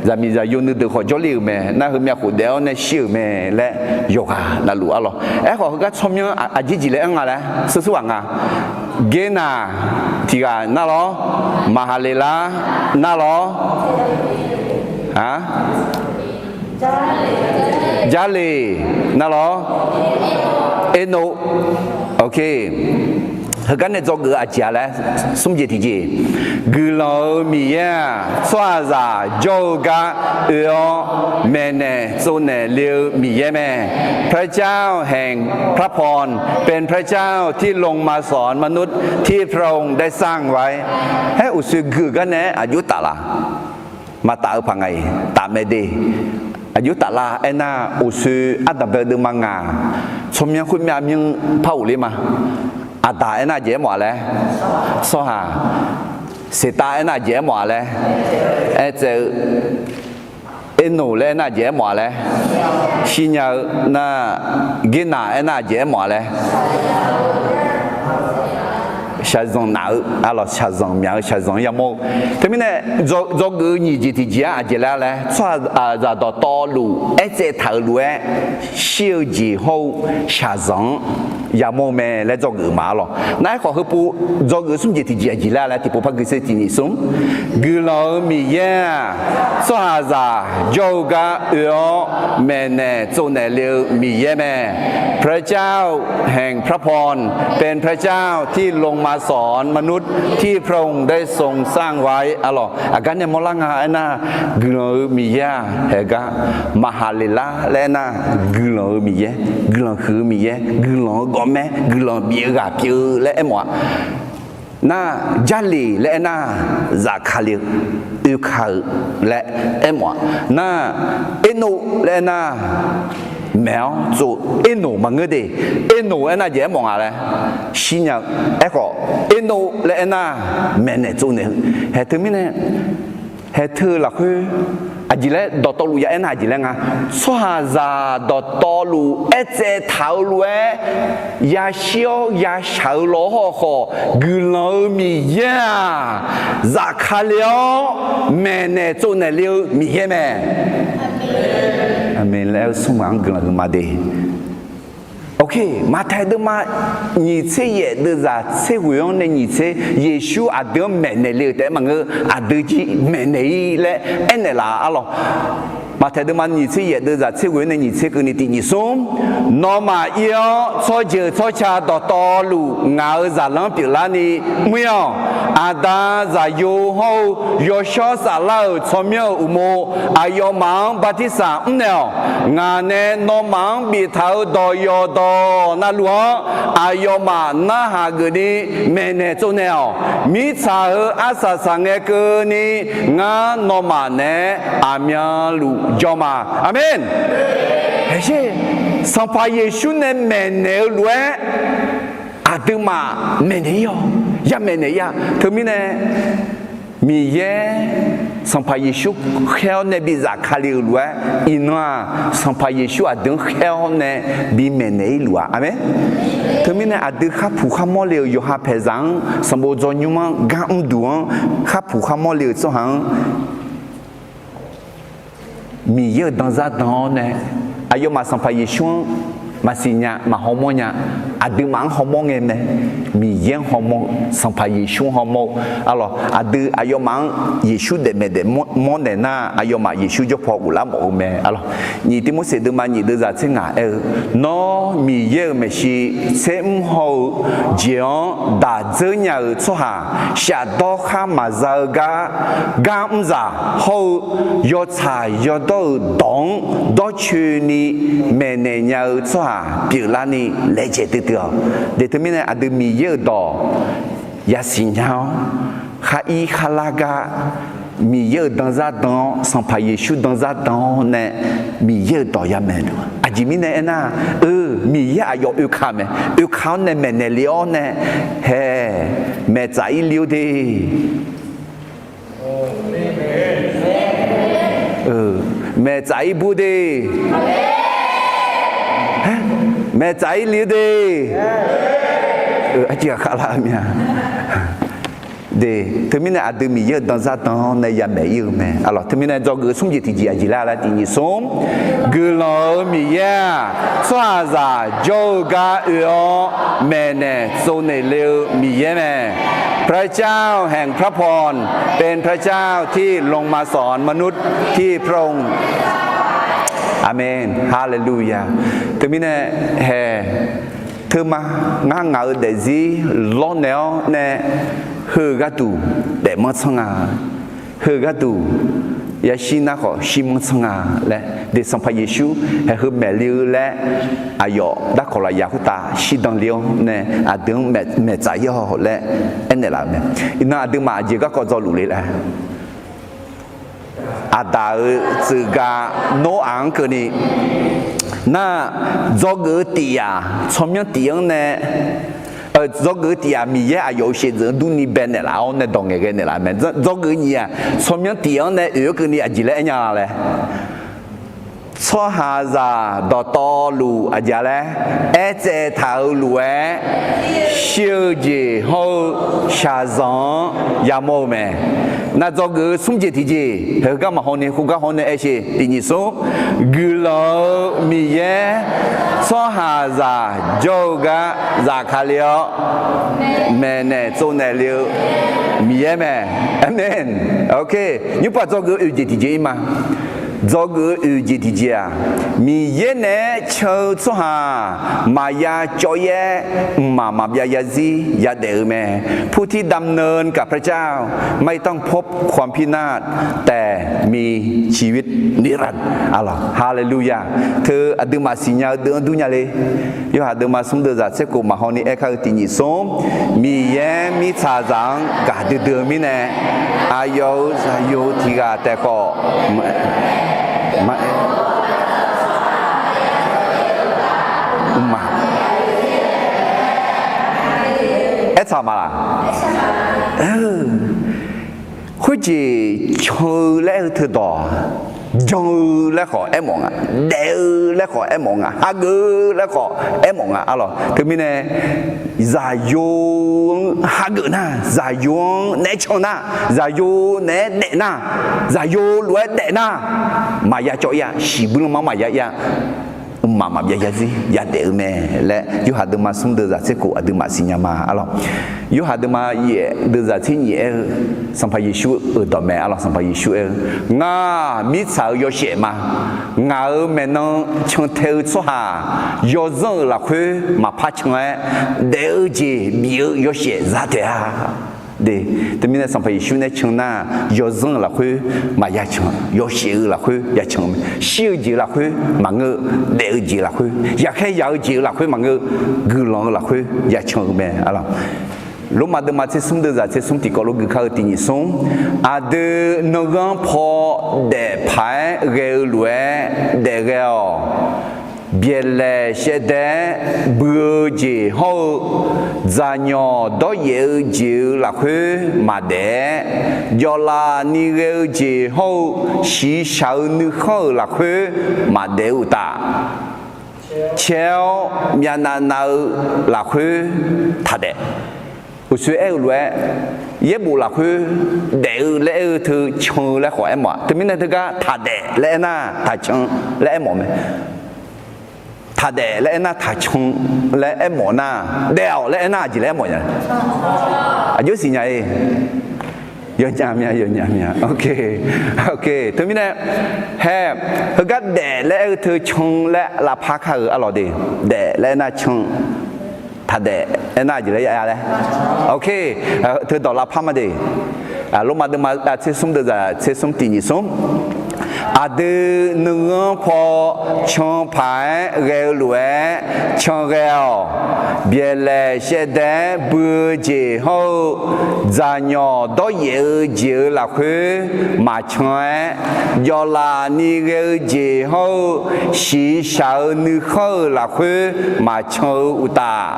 zaqmiq zaqyo nuideuq khawf jawrle-euq mae. Nar heumyav khof daef-awr nae shir-euq mae laer yawqghaq navluf arlawq. Aerkhawf heugar tsawrmyanr aqjeq jeq laer anr nga laer, seur seur ghaq nga. Gernaq tiq ghaq nar lawr, Maqhaqleqlar nar lawr, a, Jarleq nar lawr, Ernov. Ok. Heugar nae dzawgeuf-eu aqjeq-a laer, smr jeq tiqjeq, guiqlanq-euq Miqyaer-aq, tsawrhaqzaq jawr-eu gar oe-awr maeqnaeq tsovnaeq le-eu Miqyaer mae. พระเจ้าแห่งพระพรเป็นพระเจ้าที่ลงมาสอนมนุษย์ที่พระองค์ได้สร้างไว้ Aer, uqshoe gui-euq gar nae-aer aqjox taf laf? Maqtaf-eu paq nga-iq taf mae de. Aqjox taf lar aernar, uqshoe ardanqbae deuvma ngaq, tsawrmyanr khoermyav myanr par ghofler ma. Aqdaq aernar aqjeq aermawf-a laer, tsawrhaq, Seqtav aernar aqjeq aermawf-a laer, aertsaev-eu, Ernoq laer aernar aqjeq aermawf-a laer, shirnya-eu nar, Gernaq aernar aqjeq aermawf-a laer, shaqzanq naf-eu, arlawq, shaqzanq myaq-eu, shaqzanq-anr yamawr-eu. Teumirnae, dzawgeuf-eu nyiq jeq tiqjeq-aq aqjeq laer laer, tsawrhaqzaq dawqtawvluf aertsaev taq-euq lof-aer shir-eu jeq hawr-eu shaqzanq-anr yamawr-eu mae laer dzawgeuf-eu ma arlawq. Nar aerkhawf heupov dzawgeuf-eu smr jeq tiqjeq aqjeq laer laer tiqpov par gui ser tiq nyiq smr. Guiqlanq-euq Miqyaer-aq, tsawrhaqzaq jawr-eu gar oe-awr maeqnaeq tsovnaeq le-eu Miqyaer mae. พระเจ้าแห่งพระพรเป็นพระเจ้าที่ลงมาสอนมนุษย์ที่พระองค์ได้ทรงสร้างไว้ Arlawq, aqgar nae mawrlar nga aernar, guiqlanq-eu Miqyaer-aq, haeq gar, Maqhaqleqlar laer aernar, guiqlanq-eu Miqyaer, guiqlanq huiq-eu Miqyaer, guiqlanq-eu gawqmaer, guiqlanq bif-eu ghaq pyeuf-eu laer aermawf-a. Nar, Jarleq laer aernar, zafkale-eu, oeka-eu laer aermawf-a. Nar, Ernov laer aernar, maeq-awr tsov. Ernoq maqngeur de. Ernoq aernar jeq aermawf nga laer shirnya-eu. Aerkhawf, ernoq laer aernar, maeqnaeq tsovnaeq-eu. Haeq teumirnae, haeq teu lafkhoer aqjeq laer dawqtawvluf ya aernar aqjeq laer nga. Tsawrhaqzaq dawqtawvluf aertsaev taq-eu lof-aer yashir-awr yashaq-eu law hawrkhawf, guiqlanq-eu Miqyaer-aq, zafkale-awr maeqnaeq tsovnaeq le-eu Miqyaer mae. Aqmeq laer-eu smrmuiq-anr guiqlanq huiqma de. Ok, Maqtaeq deuvma nyiq tser yaef deuvzaq tser ghoeq-anr nae nyiq tser, Yeqsur aqdui-anr maeqnaeq le-euq taef-aer maqngeur, aqdui jir maeqnaeq-ir laer aernaeq laf-a arlawq. Maqtaeq deuvma nyiq tser yaef deuvzaq tser ghoeq-anr nae nyiq tser keuvni tiq nyiq smr, nawmaf ir-awr tsawrjeuq tsawrca dawqtawvluf ngaq-euq zaqlanr pyeuflarni mr-ir-awq. Aqda, Zaqyo hawr-eu Yawshawr Saflar-euq tsawrmyanr-euq uqmov aqyawfmaf-anr bartirsaq mrnaeq-awq. Ngaq nae nawmaf-anr biftaq-euq dawq yawqdawq navluf-anr aqyawfmaf narhaq geufni maeqnaeq tsovnaeq-awq. Mirtsaq heu arsaq saqngae keuvni ngar nawmaf naeq-aer aqmyanluf jawr ma. Aqmeq. Haeqsher, Sanqpaq Yeqsur nae maeqnaeq-eu lof-aer aqduimaf maeqnaeq-ir-awq. Ya maeqnaeq-ir-a. Teumirnae Miqyaer Sanqpaq Yeqsur khaer-awr nae bi zafkale-euq lof-aer, iqnan-aq Sanqpaq Yeqsur aqdui-anr khaer-awr nae bi maeqnaeq-ir luf-a. Aqmeq. Teumirnae aqdui kharpuq kharmawr le-euq yawqha paeqzaq-anr sanqbof dzawnymr-anr gar mrduq-anr kharpuq kharmawr le-euq tsawrhaq-anr Miqyaer-euq danzar dan-awr nae, aqyawfmaf Sanqpaq Yeqsur-anr maqsiq nya, maqhaw mawr nya. Aqduimaf-anr haw mawr ngae mae. Miqyaer-anr haw mawr-eu, Sanqpaq Yeqsur-anr haw mawr-eu arlawq. Aqdui aqyawfmaf-anr Yeqsur daefmaeq daefmawr naeq nar, aqyawfmaf Yeqsur jawrpaw ghoflar mawf-eu mae arlawq. Nyiq Tiqmorseq deuvma nyiq deuvzaq tser ngaq aer-eu, Nawr Miqyaer-euq maeqshi tser mr haw-eu jeq-anr daq dzeur nya-euq tsawrhaq, shafdawr khar maqza-eu gar, gar mrzaq hawr-eu yawtsaq yawdawr-euq dawq-anr dawrcoeni maeqnaeq nya-eu tsawrhaq pyeuflarni laejae duidui-awq. Deq teumirnae aqdui Miqyaer-euq dawq yasiq nya-awr, khar ir khar lar gar Miqyaer-euq danzar dan-awr, Sanqpaq Yeqsur danzar dan-awr nae Miqyaer-euq dawq yamaeq. Aqjeq mirnae aernar-eu, Miqyaer aqyawf oeka mae. Oeka-awr nae maeqnaeq le-awr nae, hae, maeqtsaf-ir le-eu de. Maeqtsaf-ir bur de. Maeqtsaf-ir le-eu de. Aqjeq ghaq khavlar-eu mir-a. De, teumirnae aqdui Miqyaer-euq danzar dan-awr nae yamaeq-ir-eu mae. Arlawq, teumirnae dzawgeuf-eu smr jeq tiqjeq aqjeq laer laer tiq nyiq smr, guiqlanq-euq Miqyaer-aq, tsawrhaqzaq jawr-eu gar oe-awr maeqnaeq tsovnaeq le-eu Miqyaer mae. พระเจ้าแห่งพระพรเป็นพระเจ้าที่ลงมาสอนมนุษย์ที่พระองค์ Aqmeq. Haleluya. Teumirnae, hae, teuma ngar ngaq-euq daefzir lawrnaeq-awr nae, heu-eu gharduq daefmanr tsanr nga. Heu-eu gharduq yashir nar khawf shirmanr tsanr nga laer, de Sanqpaq Yeqsur hae heu maeqle-eu laer, aqyawf darkawq lafyaq khoertav shirdan le-awr nae aqdui-anr maeqtsaf-ir-awq laer aernaeq laf-eu mae. Iqnan aqduimaf aqjeq garkawv dzawluf le laer Aqdaq-euq tsuif ga Noraq-anr keuvni, nar, dzawgeuf-eu tiq yaf tsawrmyanr tiq-anr nae, dzawgeuf-eu tiq yaf Miqyaer aqyawf-euq shaqdzeuq-anr durni baenaeq laf-awr nae dawq ngaeqghae naeq laf mae. Dzawgeuf-eu nyiq yaf tsawrmyanr tiq-anr nae oeq-aer keuvni aqjeq laer aer nya la laer, tsawrhaqzaq dawqtawvluf aqjeq laer aertsaev taq-eu lof-aer, shir-eu jeq hawr-eu shaqzanq-anr yamawr-eu mae. Nar, dzawgeuf-eu smr jeq tiqjeq, heugar maqhaw ni khoergar haw nae aer sheq. Tiq nyiq smr, guiqlanq-eu Miqyaer tsawrhaqzaq jawr-eu gar zafkale-awr, maeqnaeq tsovnaeq le-eu Miqyaer mae. Aqmeq. Ok, nymrpaq dzawgeuf-eu oeq jeq tiqjeq-ir ma. Dzawgeuf-eu oeq jeq tiqjeq-aq, Miqyaer naeq-aer can-eu tsawrhaq maqya cawv-ir-aer, mqmaq maqbyav zarzir yadaef-eu mae. ผู้ที่ดำเนินกับพระเจ้าไม่ต้องพบความพินาศ แต่มีชีวิตนิรันดร์ Haleluya. Teu aqduimaf siqnya-eu deuv-anr durnya le. Yorhaq deuvma smr deuvzaq tser khof maqhaw ni aerkar-eu tiq nyiq smr, Miqyaer mirtsaqzaq-anr gaqdui dui-eu mirnae, aqyawf-euq zaqyo tiq ghaq taef khawf, ma Aertaq ma laq? Khoerjeq can-eu laer aer-eu teudawq, jan-eu laer khawf aermawf nga, daef-eu laer khawf aermawf nga, hageuf-eu laer khawf aermawf nga arlawq. Teumirnae zaqyo-anr hageuf nar, zaqyo-anr naeq-aer can nar, zaqyo naeq-aer daef nar, zaqyo lof-aer daef nar, maqya cawv-ir-a, shiqbuir lanma-anr maqya-ir-a, mqmaq maqbyav yarzir yadaef-eu mae laer Yorhaq deuvma smr deuvzaq tser khof aqduimaf siqnya ma arlawq. Yorhaq deuvma yaef deuvzaq tser nyiq aer-eu, Sanqpaq Yeqsur-euq dawq mae arlawq. Sanqpaq Yeqsur aer-eu, Ngar mirtsaq-euq yawshaef ma. Ngaq-euq maeqnan cantae-eu tsawrhaq yawzanr-euq lafkhoer maqpar can-aer, daef-eu jeq bif-eu yawshaef za taef-a. Teumirnae Sanqpaq Yeqsur nae can nar, yawzanr-euq lafkhoer maqya can, yawshaef-eu lafkhoer ya can-eu mae. Shir-eu jeq lafkhoer maqngeur-eu, daef-eu jeq lafkhoer, yaqkhaer yaq-eu jeq-eu lafkhoer maqngeur-eu, guiqlanq-eu lafkhoer ya can-eu mae arlawq. Lormav deuvma tser smr deuvzaq tser smr tiqkawv lof gui kar-eu tiq nyiq smr, aqdui nanqghanr paw daef paq-aer ghae-eu lof-aer daef ghae-awq. Byaeqlaeq shaevdaev-aer bui-eu jeq hawr-eu, dzaqnyawq dawryaef-eu jeq-eu lafkhoer maqdaef-aer, jawvlaf ni ghae-eu jeq hawr-eu, shiqshaq-eu nuikhanr-euq lafkhoer maqdaef-eu uqtaf, caer-awr myavnav nav-eu lafkhoer taqdaef. Uqshoe aer-eu lof-aer, yaerbof lafkhoer daef-eu laer aer-eu teu can-eu laer khawf aermawf-a. Teumirnae teugar taqdaef laer aernar, taqcan laer aermawf mae. Taqdaef laer aernar, taqcan laer aermawf nar, daef-awq laer aernar aqjeq laer aermawf nya? Aqjox siqnya-e. Yawnya mya, yawnya mya. Teumirnae, hae, heugar daef laer aer-eu teu can laer lavpar kar-euq arlawq de. Daef laer aernar can, taqdaef aernar aqjeq laer ya laer. Teudawq lavpar ma de. Lormav deuvma tser smr deuvzaq tser smr tiq nyiq smr. Aqdui nanqghanr paw can paq-aer ghae-eu lof-aer can ghae-awq. Byaeqlaeq shaevdaev-aer bui-eu jeq hawr-eu, dzaqnyawq dawryaef-eu jeq-eu lafkhoer maqcan-aer, jawvlaf ni ghae-eu jeq hawr-eu, shiqshaq-eu nuikhanr-euq lafkhoer maqcan-eu uqtaf,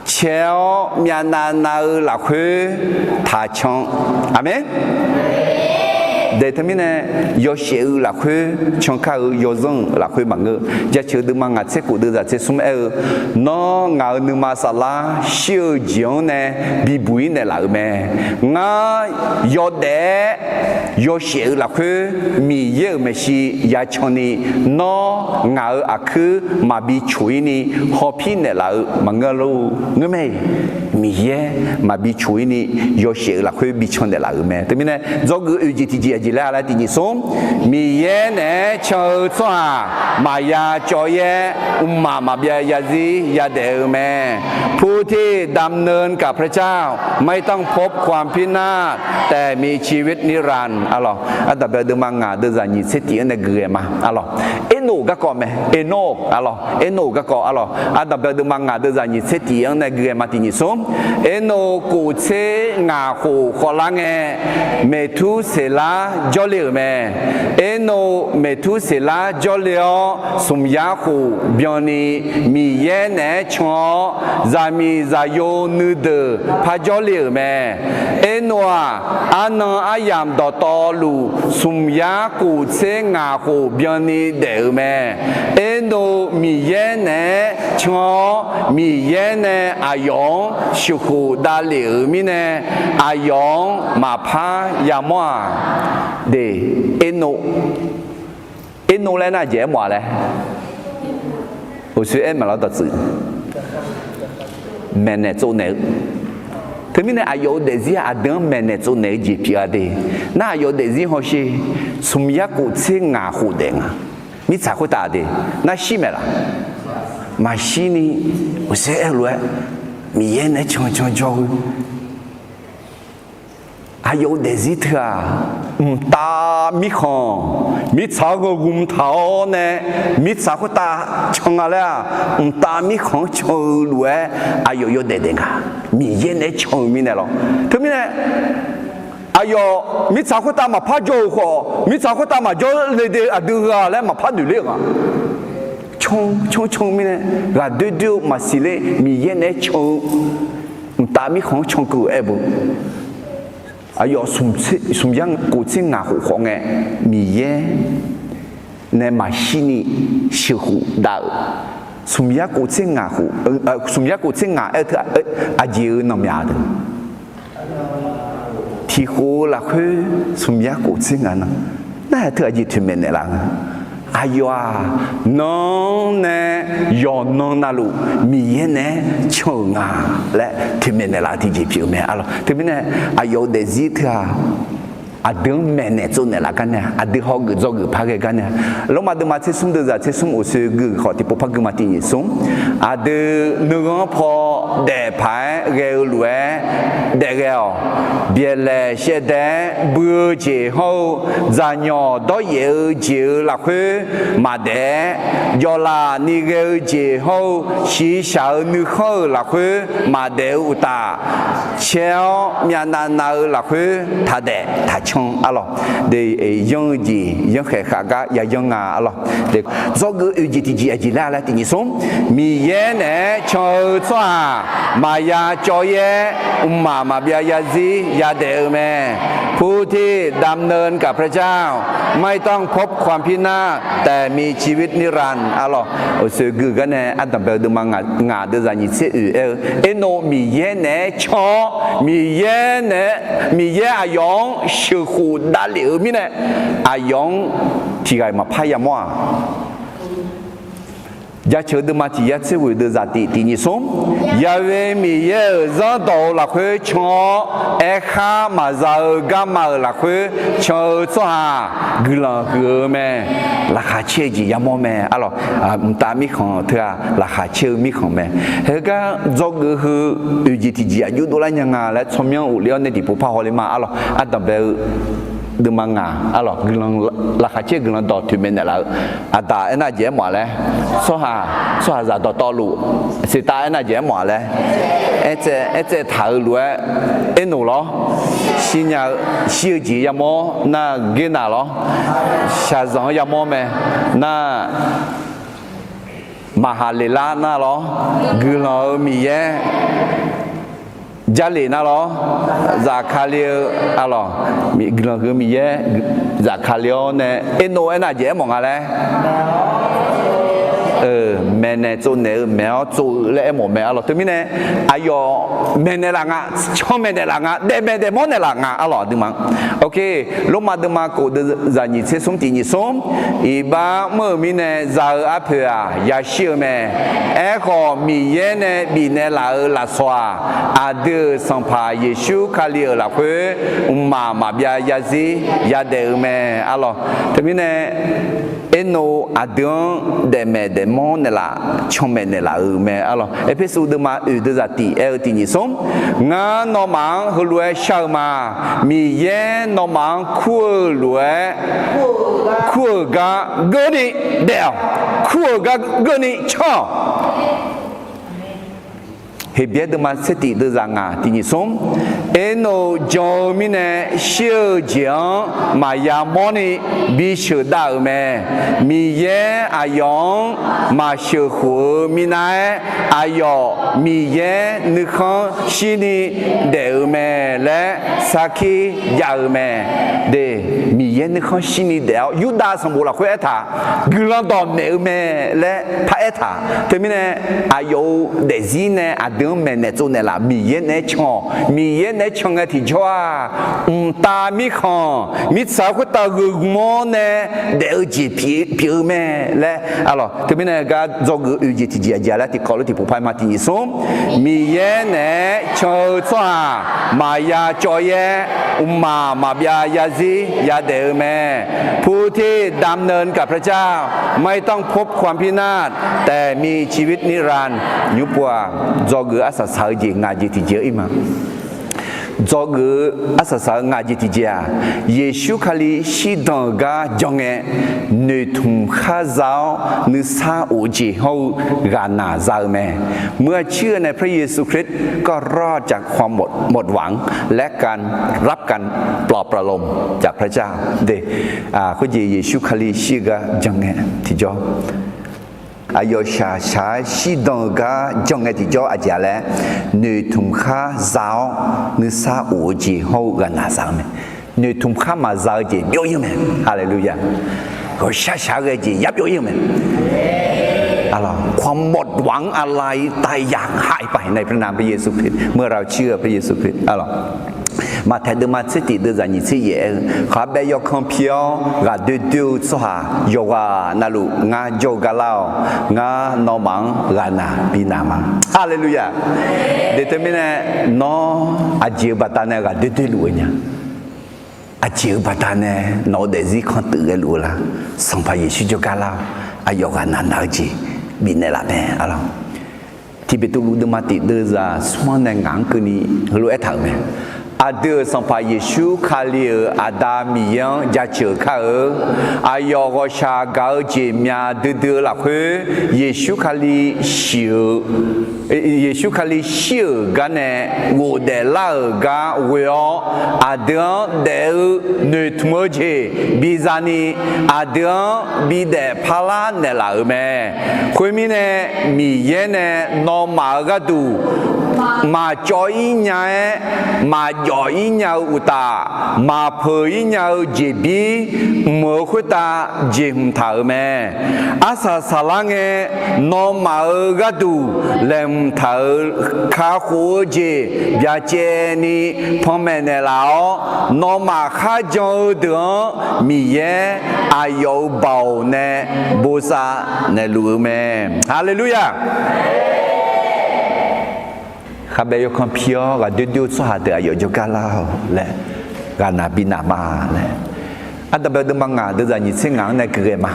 caer-awr myavnav nav-eu lafkhoer taqcan. Aqmeq. Daeq teumirnae, yawshaef-eu lafkhoer can kar-eu, yawzanr-euq lafkhoer maqngeur. Jaceuq deuvma ngaq tser khof deuvzaq tser smr aer-eu, Nawr ngaq-euq nuima saflar shir-eu jeq-anr nae bibuq-ir naeqlaf-euq mae. Ngar yawdaef-aer yawshaef-eu lafkhoer Miqyaer-euq maeqshi yacan ni, nawr ngaq-euq aqkuir maqbi coq-ir ni hawpir naeqlaf-eu maqngeur lor. Ngeur mae-iq, Miqyaer maqbi coq-ir ni yawshaef-eu lafkhoer bi can naeqlaf-euq mae. Teumirnae dzawgeuf oeq jeq tiqjeq aqjeq laer-a laer tiq nyiq smr, Miqyaer naeq-aer can-eu tsawrhaq maqya cawv-ir-aer, mqmaq maqbyav yarzir yadaef-eu mae. ผู้ที่ดำเนินกับพระเจ้า ไม่ต้องพบความพินาศ แต่มีชีวิตนิรันดร์ arlawq. Ardanqbae deuvma ngaq deuvzaq nyiq tser tiq-anr nae gui ghae ma arlawq. Ernov garkawv mae, Ernov arlawq. Ernov garkawv arlawq. Ardanqbae deuvma ngaq deuvzaq nyiq tser tiq-anr nae gui ghae ma tiq nyiq smr. Ernov kof tser ngaq khof khawvlar ngae, Meqturseqlar jawrle-euq mae. Ernov Meqturseqlar jawrle-awr, smq yar khof byanni Miqyaer naeq-aer can-awr, zaqmiq zaqyo nuideuq par jawrle-euq mae. Ernov-aq, arnan aryamq dawqtawvluf smq yar kof tser ngaq khof byanni daef-euq mae. Ernov Miqyaer naeq-aer can-awr, Miqyaer nae aqyawf-anr sheuqkhof davlef-euq mirnae, aqyawf-anr maqpar yamawr-aq. De, Ernov, Ernov laer nar aqjeq aermawf-a laer, uqshoe aer maqlar dawqtsuif, maeqnaeq tsovnaeq-eu. Teumirnae aqyawf-euq daefzir aqdui-anr maeqnaeq tsovnaeq-eu jeq pyeuf-a de. Nar aqyawf-euq daefzir hawsher, smq yar kof tser ngaq khof daef nga. Mirtsaq khoertav de, nar shir maeq laf? Maqshir ni, uqshoe aer-eu lof-aer, Miqyaer naeq-aer can can jawr-eu aqyawf-euq daefzir teu-aq, mqtav mirkhanq, mirtsaq-anr ghawqghm taq-awr nae, mirtsaq khoertav can nga laer-aq, mqtav mirkhanq-anr can-eu lof-aer aqyawf yawdaef daef nga. Miqyaer naeq-aer can-eu mirnae lawr. Teumirnae, aqyawf mirtsaq khoertav maqpar jawr-euq khawf, mirtsaq khoertav maqjawr le de aqdui ghaq laer maqpar noeq ler-euq nga. Can can can-eu mirnae, ghaqdoer doer-eu maqsiq ler, Miqyaer naeq-aer can-eu mqtav mirkhanq-anr cankeuv-eu aer beu. Aqyawf smq yar kof tser ngaq khof khawf ngae, Miqyaer nae maqshirni sheuqkhof dav-euq, smq yar kof tser ngaq khof, smq yar kof tser ngaq aer-eu teu aqjeq-euq nanqmyaq deuq tiqkhof-eu lafkhoer smq yar kof tser ngaq nan, nar-aq teu aqjeq toeqmaeq naeqlaf-eu. Aqyawf-aq, nan nae yawqnan navluf Miqyaer naeq-aer can-euq nga laer toeqmaeq naeqlaf-eu tiqjeq pyeuf-eu mae arlawq. Teumirnae aqyawf-euq daefzir teu-aq, aqdui-anr maeqnaeq tsovnaeq laf gar nae-a, aqdui hawgeuf dzawgeuf par ghae gar nae-a, Lormav deuvma tser smr deuv zaq tser smr oeqsoeq gui khawf tiqpov par gui ma. Tiq nyiq smr, aqdui nuighanr paw daef paq-aer ghae-eu lof-aer daef ghae-awq. Byaeqlaeq shaevdaev-aer bui-eu jeq hawr-eu, dzaqnyawq dawryaef-eu jeq-euq lafkhoer maqdaef-aer, jawvlaf ni ghae-eu jeq hawr-eu, shiqshaq-euq nuikhanr-euq lafkhoer maqdaef-eu uqtaf, caer-awr myavnav nav-eu lafkhoer taqdaef taqcan arlawq. Yanr-eu jeq yanrkhaeq khav gar ya yanr nga arlawq. Dzawgeuf oeq jeq tiqjeq aqjeq laer-a laer tiq nyiq smr, Miqyaer naeq-aer can-eu tsawrhaq maqya cawv-ir-aer, mqmaq maqbyav zarzir yadaef-eu mae. ผู้ที่ดำเนินกับพระเจ้า ไม่ต้องพบความพินาศ แต่มีชีวิตนิรันดร์ arlawq. Oeqsoeq gui gar nae ardanqbae-eu deuvma ngaq deuv zaq nyiq tser oeq aer-eu, Ernov Miqyaer naeq-aer can-awr, Miqyaer naeq-aer, Miqyaer aqyawf-anr sheuqkhof davlef-eu mirnae, aqyawf-anr tiq ghaq maqpar yamawr-aq. Jaceuq-eu deuvma tiq yar tser ghoeq deuv zaq tiq tiq nyiq smr, Yaqve Miqyaer-euq zanrdawq-eu lafkhoer can-awr, aerkhar maqza-eu garma-euq lafkhoer can-eu tsawrhaq guiqlanq huiq-eu mae. Laqkhaq caer-eu jeq yamawr mae arlawq. Mqtav mirkhanq teu-aq laqkhaq caer-eu mirkhanq mae. Heugar dzawgeuf heu oeq jeq tiqjeq aqjox dovlar nya nga laer tsawrmyanr ghofler-awr nae tiqpov par hawler ma arlawq. Ardanqbae-eu deuvma ngaq arlawq, guiqlanq, laqkhaq caer-eu guiqlanq dawq toeqmaeq naeqlaf-eu. Aqdaq aernar jeq aermawf-a laer, tsawrhaq, tsawrhaqzaq dawqtawvluf, seqtav aernar jeq aermawf-a laer, aertsaev, aertsaev taq-eu lof-aer, Ernov lawr, shirnya-eu, shir-eu jeq yamawr nar, Gernaq lawr, shaqzanq-anr yamawr mae, nar, Maqhaqleqlar nar lawr, guiqlanq-eu Miqyaer, Jarlif nar lawr, Zaqkali-eu arlawq, guiqlanq huiq-eu Miqyaer, Zaqkali-awr nae Ernov aernar jeq aermawf nga laer, maeqnaeq tsovnaeq-eu maeq-awr tsov-eu laer aermawf mae arlawq. Teumirnae aqyawf maeqnaeq laf nga, can maeqnaeq laf nga, daef maeq daef mawr naeqlaf nga arlawq aqduimaf. Ok, Lormav deuvma kof deuv zaq nyiq tser smr tiq nyiq smr, iqbax mr-euq mirnae za-eu arpoeq-aq yashir-eu mae. Aerkhawf Miqyaer nae bifnaeq laf-euq lafsawq-aq, aqdui-euq Sanqpaq Yeqsur Kali-euq lafkhoer mqmaq maqbyav zarzir yadaef-eu mae arlawq. Teumirnae Ernov aqdui-anr daef maeq daef mawr naeqlaf, can maeq naeqlaf-euq mae arlawq. Erpersu deuvma oeq deuv zaq tiq aer-eu tiq nyiq smr, Ngar nawmaf-anr heulof-aer shar-eu ma. Miqyaer nawmaf-anr kur-eu lof-aer, kur-euq gar geurni daef-awq. Kur-euq gar geurni canr-awq. Heqbyaer deuvma tser tiq deuv zaq ngaq tiq nyiq smr, Ernov jan-eu mirnae shir-eu jeq-anr maqya mawrni bisheuq dav-euq mae. Miqyaer aqyawf-anr maqsheuqkhof-eu minav-aer, aqyawf Miqyaer nuikhanr shirni daef-eu mae laer sarkir jav-eu mae. De, Miqyaer nuikhanr shirni daef-awr Yurdav sanqbof lafkhoer aertaq, guiqlanq dawqmaeq-eu mae laer paraer taq. Teumirnae aqyawf-euq daefzir nae aqdui-anr maeqnaeq tsovnaeq laf, Miqyaer naeq-aer can-awq. Miqyaer naeq-aer can ngae tiqjawr-aq, mqtav mirkhanq mirtsaq khoertav gheuqmawr nae daef-eu jeq pyeuf-eu mae laer arlawq. Teumirnae gar dzawgeuf oeq jeq tiqjeq aqjeq laer tiqkawv lof tiqpov par ma tiq nyiq smr, Miqyaer naeq-aer can-eu tsawrhaq maqya cawv-ir-aer, mqmaq maqbyav zarzir yadaef-eu mae. ผู้ที่ดำเนินกับพระเจ้า ไม่ต้องพบความพินาศ แต่มีชีวิตนิรันดร์ nymr pov-aq, dzawgeuf arsaq saq-eu jeq ngaq jeq tiqjeq-ir ma. Dzawgeuf-eu arsaq saq-eu ngaq jeq tiqjeq-aq, Yeqsur Kali shirdan-euq gar jan ngae, noeqtmq kharza-awr nuisar of-eu jeq hawr-eu ghaqnaq za-eu mae. เมื่อเชื่อในพระเยซูคริสต์ ก็รอดจากความหมดหวัง และการรับการปลอบประโลมจากพระเจ้า khoerjeq Yeqsur Kali shir-eu gar jan ngae tiqjawr aqyawf shaqshaq-aer shirdan-eu gar jan ngae tiqjawr aqjeq-a laer, noeqtmq khar za-awr nuisar of-eu jeq hawr-eu ghaqnaq za-eu mae. Noeqtmq khar maqza-eu jeq byov-ir-eu mae. Haleluya. Ghawqshaq shaq-aer ghae jeq ya byov-ir-eu mae. ความหมดหวังอะไร ตายอย่างหายไปในพระนามพระเยซูคริสต์ เมื่อเราเชื่อพระเยซูคริสต์ Maqtaeq deuvma tser tiq deuvzaq nyiq tser yaef-aer-eu, khabae yawkanr pi-awr ghaqdoer doer-eu tsawrhaq yawqghaq navluf ngar jawr-eu gar lar-awq. Ngar nawmaf-anr ghaqnaq binaq ma. Haleluya. Deuq teumirnae, nawr aqjeq-eu baqdanae ghaqdoer doer luf-eu nya? Aqjeq-eu baqdanae nawq-eu daefzir kanr teuf ghae luf-eu lar? Sanqpaq Yeqsur jawrgar lar-awq. Aqyawf ghaqnaq naq-eu jeq bifnaeq laf mae. Tiq Beqtuvluv deuvma tiq deuvzaq smr-anr nae ngaq-anr keuvni heulof-aer taq-euq mae. Aqdui-euq Sanqpaq Yeqsur Kali-euq Aqda Miqyaer-anr jaceuq kar-eu, aqyawf ghawqshaq gaq-eu jeq myav duidui-eu lafkhoer, Yeqsur Kali shir-euq Yeqsur Kali shir-euq gar nae ghofdaef lar-euq gar ghoe-awr, aqdui-anr daef-eu noeqtmq-eu jeq biza ni, aqdui-anr bidaef parlar naeqlaf-euq mae. Khoermirnae, Miqyaer nae nawmaf-euq gharduq maqcawv-ir nya-aer, maqjawf-ir nya-eu uqtaf, maqpeuq-ir nya-eu jeqbir mq-euq khoertav jeqhmq taq-euq mae. Arsaq saqlar ngae, nawmaf-euq gharduq laeqhmq taq-euq kakhof-eu jeq byacaevni panmaeq naeqlaf-awr, nawmaf kharjan-eu deuq-anr Miqyaer aqyawf-euq baoq nae bosav naeqluf-eu mae. Haleluya! Khabae yawkanr pi-awr ghaqdoer doer-eu tsawrhaq deuq aqyawf jawrgar lar-awq laer, ghaqnaq binaq ma laer, Ardanqbae deuvma ngaq deuvzaq nyiq tser ngaq-anr nae keuv ghae ma.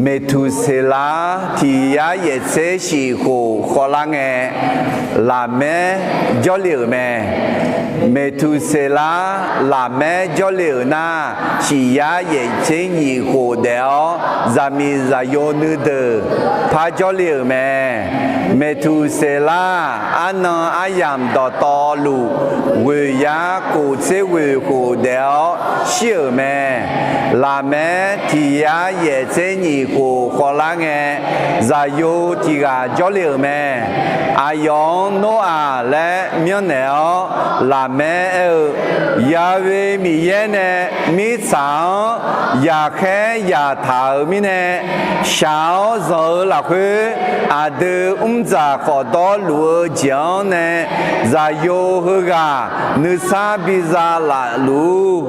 Meqtuqseqlar tiq yar yaef tser shif khof khawvlar ngae, Laqmaer jawrle-euq mae. Meqtuqseqlar Laqmaer jawrle-euq nar, shif yar yaef tser nyiq khof daef-awr, zaqmiq zaqyo nuideuq par jawrle-euq mae. Meqtuqseqlar arnan aryamq dawqtawvluf, ghoeq yar kof tser ghoeq khof daef-awr shir-euq mae. Laqmaer tiq yar yaef tser nyiq khof khawvlar ngae, zaqyo tiq ghaq jawrle-euq mae. Aqyawf-anr Noraq laer myanrnaeq-awr, Laqmaer aer-eu, Ya'we Miqyaer nae mirtsaq-anr yaqkhaer yaqtaq-euq mirnae, shaq-awr zanq-eu lafkhoer aqdui mrdzaq khawf dawrluf-eu jeq-anr nae, zaqyo heughaq nuisar biza laf luf-ur.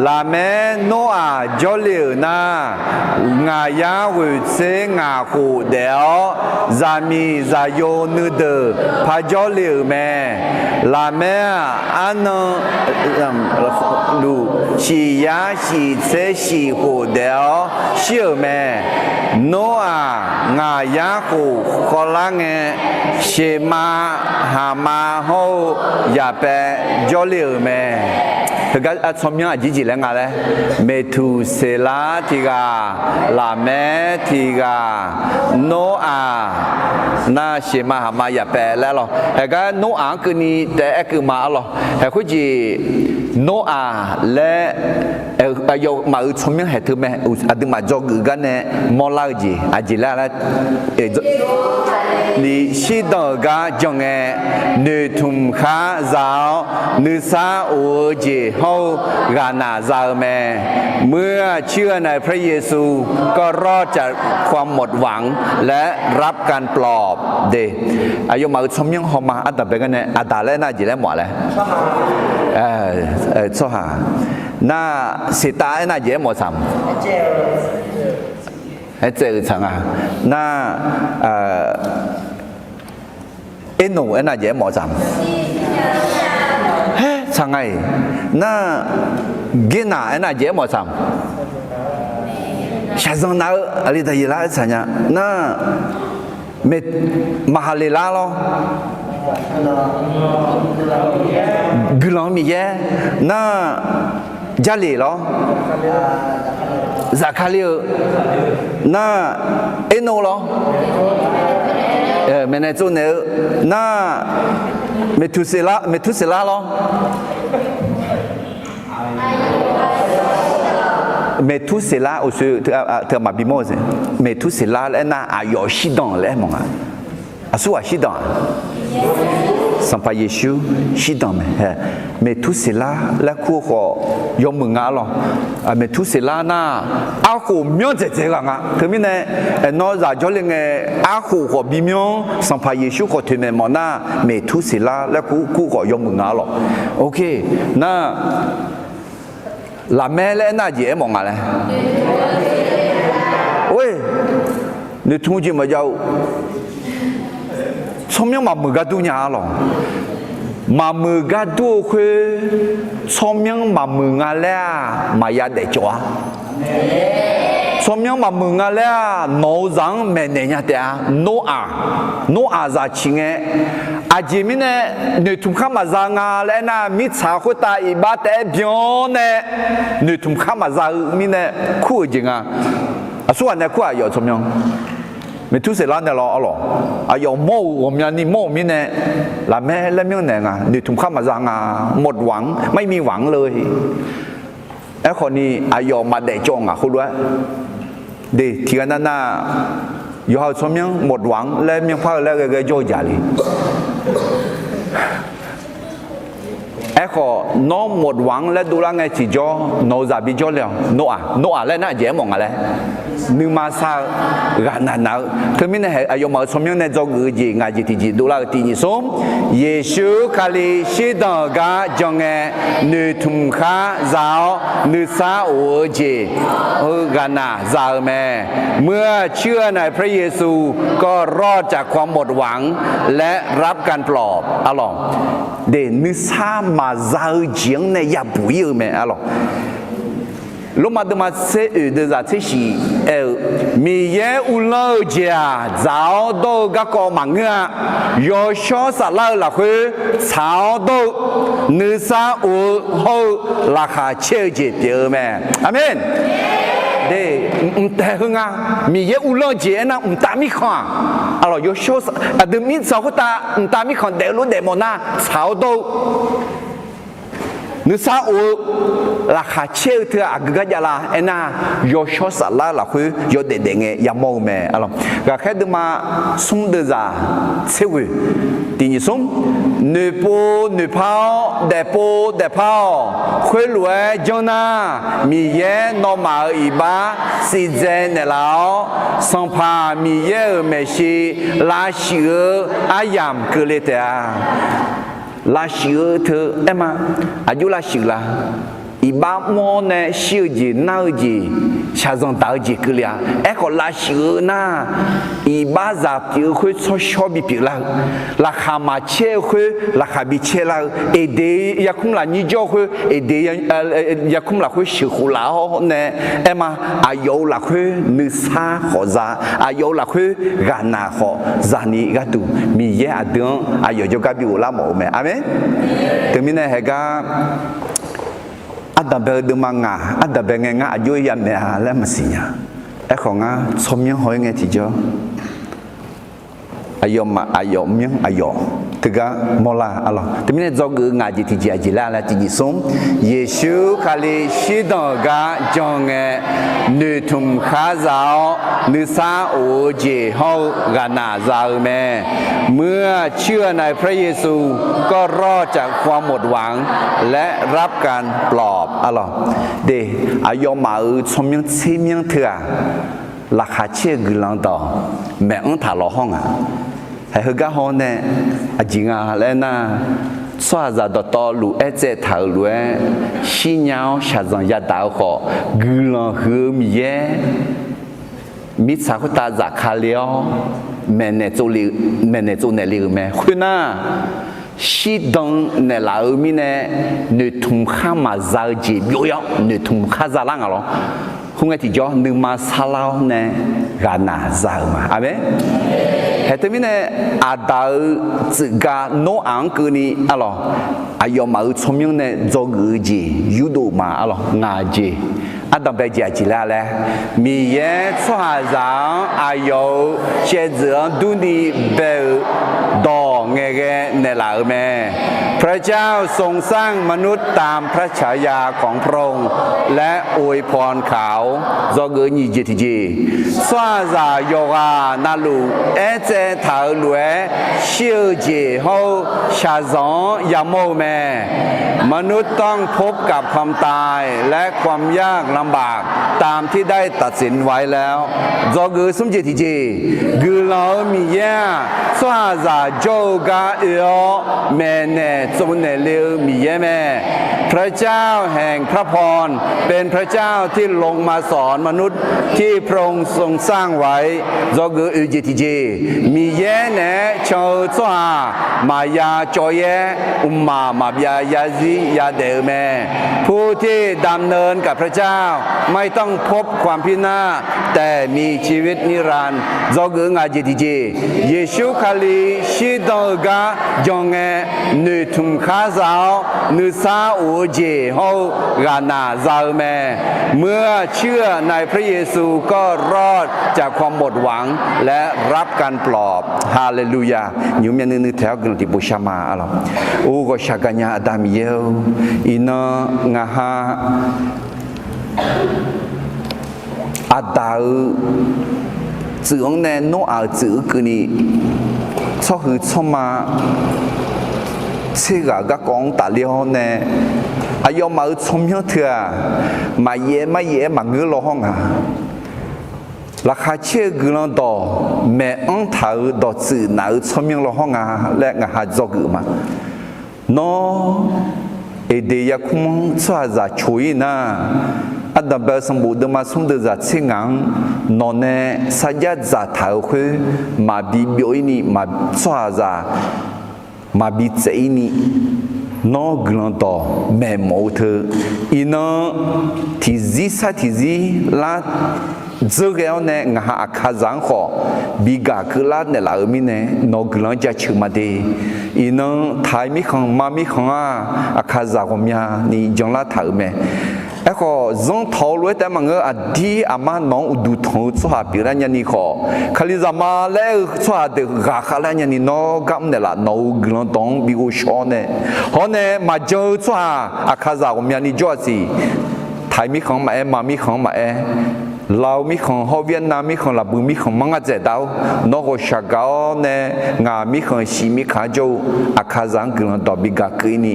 Laqmaer Noraq jawrle-euq nar, ngaq yar ghoeq tser ngaq khof daef-awr, zaqmiq zaqyo nuideuq par jawrle-euq mae. Laqmaer-aq, arnan luf shif yar shif tser shif khof daef-awr shir-euq mae. Noraq ngaq yar khof khawvlar ngae, Sheqmav Haqmav hawr-eu Yaqpaev jawrle-euq mae. Heugar tsawrmyanr aqjeq jeq laer nga laer, Meqtuqseqlar tiq ghaq, Laqmaer tiq ghaq, Noraq nar, Sheqmav Haqmav Yaqpaev laer arlawq. Heugar Noraq-anr keuvni taef-aer aer keuv ma arlawq. Haeq khoerjeq Noraq laer aqyawfmaf-euq tsawrmyanr haeq teu mae. Aqduimaf dzawgeuf gar nae mawrlar-eu jeq aqjeq laer laer, ni shirdan-euq gar jan ngae, noeqtmq khar za-awr, nuisar of-eu jeq hawr-eu ghaqnaq za-eu mae. เมื่อเชื่อในพระเยซู ก็รอดจากความหมดหวัง และรับการปลอบ de. Aqyawfmaf-euq tsawrmyanr hawma ardanqbae gar nae Aqdaq laer nar jeq laer mawf-a laer, tsawrhaq nar, Seqtav aernar jeq aer mawf tsaq, aertsaev-euq tsaq nga nar, Ernoq aernar jeq aer mawf tsaq, haer tsaq nga-iq nar, Gernaq aernar jeq aer mawf tsaq, shaqzanq nav-eu aqli daqyeqlar aer tsaq nya nar, Maqhaqleqlar lawr, guiqlanq-eu Miqyaer nar, Jarlif lawr, Zaqkali-eu nar, Ernoq lawr, maeqnaeq tsovnaeq-eu nar, Meqtuqseqlar, Meqtuqseqlar lawr. Meqturseqlar uqshoe teu-aq maqbi mawr-eu. Meqturseqlar laer aernar, aqyawf shirdan laer aermawf nga. Aqsurghaq shirdan-aq, Sanqpaq Yeqsur shirdan mae. Meqturseqlar laer kur-eu khawf yawmuiq nga arlawq. Meqturseqlar nar, arkhof myanr dzaeqdzaeq ghaq nga. Teumirnae, aernar zaq jawrle ngae, arkhof khawf bimyanr, Sanqpaq Yeqsur khawf toeqmaeq mawf nar, Meqturseqlar laer kur, kur khawf yawmuiq nga arlawq. Ok, nar, lafmaer laer aernar jeq aermawf nga laer. Or-e, noeqtmq jeq maqjav-eu, tsawrmyanr maqmuiq gar dur nya arlawq. Maqmuiq gar dur-eu khoer, tsawrmyanr maqmuiq nga laer-aq maqya daefcawv-a. Tsawrmyanr maqmuiq nga laer-aq, nawq-eu zaq-anr maeqnaeq nya taef-a. Noraq, Noraq zaq ciq ngae, aqjeq mirnae noeqtmq khar maqza nga laer aernar, mirtsaq khoertav iqbax taef-aer byan-awr nae noeqtmq khar maqza-eu mirnae kur-euq jeq nga. Aqsurghaq nae kur-aq, aqyawf tsawrmyanr, Meqturseqlar nae lawr arlawq. Aqyawf mawr-euq ghawqmyani mawr-euq mirnae, lafmaer laer myanrnaeq nga, noeqtmq khar maqza nga, หมดหวัง ไม่มีหวังเลย. Aerkhawf ni aqyawf maqdaef cawv ngaq khoerlof-aer, de tiqghaq nav nav, yawqha-euq tsawrmyanr หมดหวัง laer myanrpar-eu laer ghae ghae jawr-eu jaq le. Aerkhawf nawr หมดหวัง laer dovlar ngae tiqjawr nawq-eu zaq bijawr le-awq. Noraq, Noraq laer nar jeq aermawf nga laer, nuima sar-eu, ghaqnaq naq-eu. Teumirnae hae aqyawfmaf-euq tsawrmyanr nae dzawgeuf-eu jeq ngaq jeq tiqjeq dovlar-eu tiqnyif smr, Yeqsur Kali shirdan-euq gar jan ngae, noeqtmq khar za-awr nuisar of-eu jeq-eu ghaqnaq za-eu mae. เมื่อเชื่อในพระเยซู ก็รอดจากความหมดหวัง และรับการปลอบ arlawq. De nuisar maqza-eu jeq-anr nae yabuq ir-eu mae arlawq. Lormav deuvma tser oeq deuvzaq tser shif aer-eu, Miqyaer uvlanr-eu jeq-aq, dzaq-awr dawr-eu garkawv maqngeur-a. Yawshawr saflar-eu lafkhoer tsaq-awr dawr-eu, nuisar of-eu hawr-eu laqkhaq caer-eu jeq pyeuf-eu mae. Aqmeq. De, mqtaeq heu nga. Miqyaer uvlanr-eu jeq aernar mqtav mirkhanq-aq, arlawq, yawshawr, aqdui mirtsaq khoertav mqtav mirkhanq daef-eu lof daef mawf nar tsaq-awr dawr-eu, nuisar of-eu, laqkhaq caer-eu teu-aq aqgeu gar jav la aernar, yawshawr saflar lafkhoer yawdaef daef ngae yamawr-eu mae arlawq. Ghaqkhaer deuvma smr deuvzaq tser ghoeq tiqnyif smr, noeqpov noeqpar-awr daefpov daefpar-awq. Khoerlof-aer janr nar, Miqyaer nawmaf-euq iqbax sivdzae naeqlaf-awr, Sanqpaq Miqyaer-euq maeqshi lavshuif-eu aryamq keuvle taef-a. Lavshuif-eu teu aerma, aqjox lavshuif la? Iqbax mr-awr nae shir-eu jeq, nar-eu jeq, shaqzanq daq-eu jeq keuvle-a. Aerkhawf lavshuif-eu nar, iqbaxzaq pyeuf-eu khoer tsawrshawr bipyeuf lar-eu, laqkhaq maqcaer-eu khoer laqkhaq bicaer lar-eu, Eqdeq yarkmr lafnyir jawr khoer, Eqdeq yarkmr lafkhoer sheuqkhof laf-awr nae aerma, aqyawf-euq lafkhoer nuisar khawf za, aqyawf-euq lafkhoer ghaqnaq khawf zani gharduq Miqyaer aqdui-anr aqyawf jawrgar bi ghoflar mawf-eu mae. Aqmeq. Teumirnae haegar ardanqbae-eu deuvma ngaq ardanqbae ngae ngar aqjox-aer yamaeq-a laer maqsiq nya. Aerkhawf ngar tsawrmyanr haw-aer ngae tiqjawr, aqyawfmaf aqyawf myanr aqyawf teugar mawrlar arlawq. Teumirnae dzawgeuf-eu ngaq jeq tiqjeq aqjeq laer laer tiqjeq smr, Yeqsur Kali shirdan-euq gar jan ngae, noeqtmq khar za-awr nuisar of-eu jeq hawr-eu ghaqnaq za-eu mae. เมื่อเชื่อในพระเยซู ก็รอดจากความหมดหวัง และรับการปลอบ arlawq. De, aqyawfmaf-euq tsawrmyanr tser myanr teu-aq, laqkhaq caer-eu guiqlanq dawq maeq-anr taq lawq hawr nga. Haeq heugar haw nae aqjeq nga laer nar, tsawrhaqzaq dawqtawvluf aertsaev taq-euq lof-aer shirnya-awr shaqzanq yadaq-eu khawf, guiqlanq huiq-eu Miqyaer mirtsaq khoertav zafkale-awr maeqnaeq tsovnaeq le-euq mae. Khoernar, shirdan naeqlaf-eu mirnae, noeqtmq khar maqza-eu jeq byov-ir-awr noeqtmq khar zalar nga lawr. Khoerngae tiqjawr nuima sarlar-awr nae ghaqnaq za-euq ma. Aqmeq. Haeq teumirnae, Aqdaq-euq tsuifga Noraq-anr keuvni arlawq, aqyawfmaf-euq tsawrmyanr nae dzawgeuf-eu jeq yurdov ma arlawq. Ngaq jeq ardanqbae jeq aqjeq laer laer, Miqyaer tsawrhaqzaq-anr aqyawf-euq shaevdzeuf-anr durni bae-euq dawq ngaeqghae naeqlaf-euq mae. พระเจ้าทรงสร้างมนุษย์ตามพระฉายาของพระองค์ และอวยพรเขา Dzawgeuf nyiq jeq tiqjeq. Tsawrhaqzaq yawqghaq navluf aertsaev taq-euq lof-aer shir-eu jeq hawr-eu shaqzanq-anr yamawr-eu mae. มนุษย์ต้องพบกับความตายและความยากลำบากตามที่ได้ตัดสินไว้แล้ว Dzawgeuf smr jeq tiqjeq. Guiqlanq-eu Miqyaer-aq, tsawrhaqzaq jawr-eu gar oe-awr maeqnaeq tsovnaeq le-eu Miqyaer mae. พระเจ้าแห่งพระพร เป็นพระเจ้าที่ลงมาสอนมนุษย์ที่พระองค์ทรงสร้างไว้ Dzawgeuf oeq jeq tiqjeq. Miqyaer naeq-aer can-eu tsawrhaq maqya cawv-aer, mqmaq maqbyav yarzir yadaef-eu mae. ผู้ที่ดำเนินกับพระเจ้าไม่ต้องพบความพินาศ แต่มีชีวิตนิรันดร์ Dzawgeuf ngaq jeq tiqjeq. Yeqsur Kali shirdan-eu gar jan ngae, noeqtmq khar za-awr nuisar of-eu jeq hawr-eu ghaqnaq za-eu mae. เมื่อเชื่อในพระเยซูก็รอดจากความหมดหวังและรับการปลอบ Haleluya. Nymq myav nuiv nuiv taeq-awr guiqlanq tiqpov shar ma arlawq. Or, ghawqshaq gaqnya Aqda Miqyaer-or, iqnan ngaq ha Aqdaq-euq tsuif-anr nae Noraq-euq tsuif-eu keuvni, tsawrhuiq tsawrma tser ghaq garkawv-anr tafler-awr nae, aqyawfmaf-euq tsawrmyanr teu-aq, maqyaef-aer maryaef-aer maqngeur law hawr nga. Laqkhaq caer-eu guiqlanq dawq maeq-anr taq-euq dawqtsuif naf-euq tsawrmyanr law hawr nga laer ngaq ha dzawgeuf ma. Nawr, Eqdeq yarkmr-anr tsawrhaqzaq coq-ir nar, ardanqbae-eu sanqbof deuvma smr deuq zaq tser ngaq-anr nawq nae sarjax dzaqtaq-euq khoer maqbi byov-ir ni, tsawrhaqzaq maqbi tsaef-ir ni, nawr guiqlanq dawq maeqmawf-eu teu, iqnan tiqzir sar tiqzir lar dzeur ghae-awr nae ngaq ha Aqkaqzaq-anr khawf bi gaq keuvlar naeqlaf-euq mirnae, nawq-eu guiqlanq-anr jaceuq ma de. Iqnan taq-eu mirkhanq ma mirkhanq-aq, Aqkaqzaq ghawqmyani janlar taq-euq mae. Aerkhawf, zanrtawq-eu lof-aer taef maqngeur, aqdir aqma nawq-anr uqduq tanq-eu tsawrhaq pyeuflar nyani khawf, Kalizaq ma laer aer-eu tsawrhaq deuq ghaqkhav lar nyani nawr gar mr naeqlaf, nawq-euq guiqlanq dawq-anr bi ghovshaw-awr nae, hawr nae maqjan-eu tsawrhaq Aqkaqzaq ghawqmyani jawr-aq siq. Taq-eu mirkhanq-anr maqaer, ma mirkhanq-anr maqaer, Lao mirkhanq hawr Vietnam mirkhanq lafbui mirkhanq manr ngar dzaeqdar-awr, nawr ghawqshaq gaq-awr nae ngaq mirkhanq shiq mirkhanq-anr jawr-eu Aqkaqzaq-anr guiqlanq dawq bi gaq keuv-ir ni,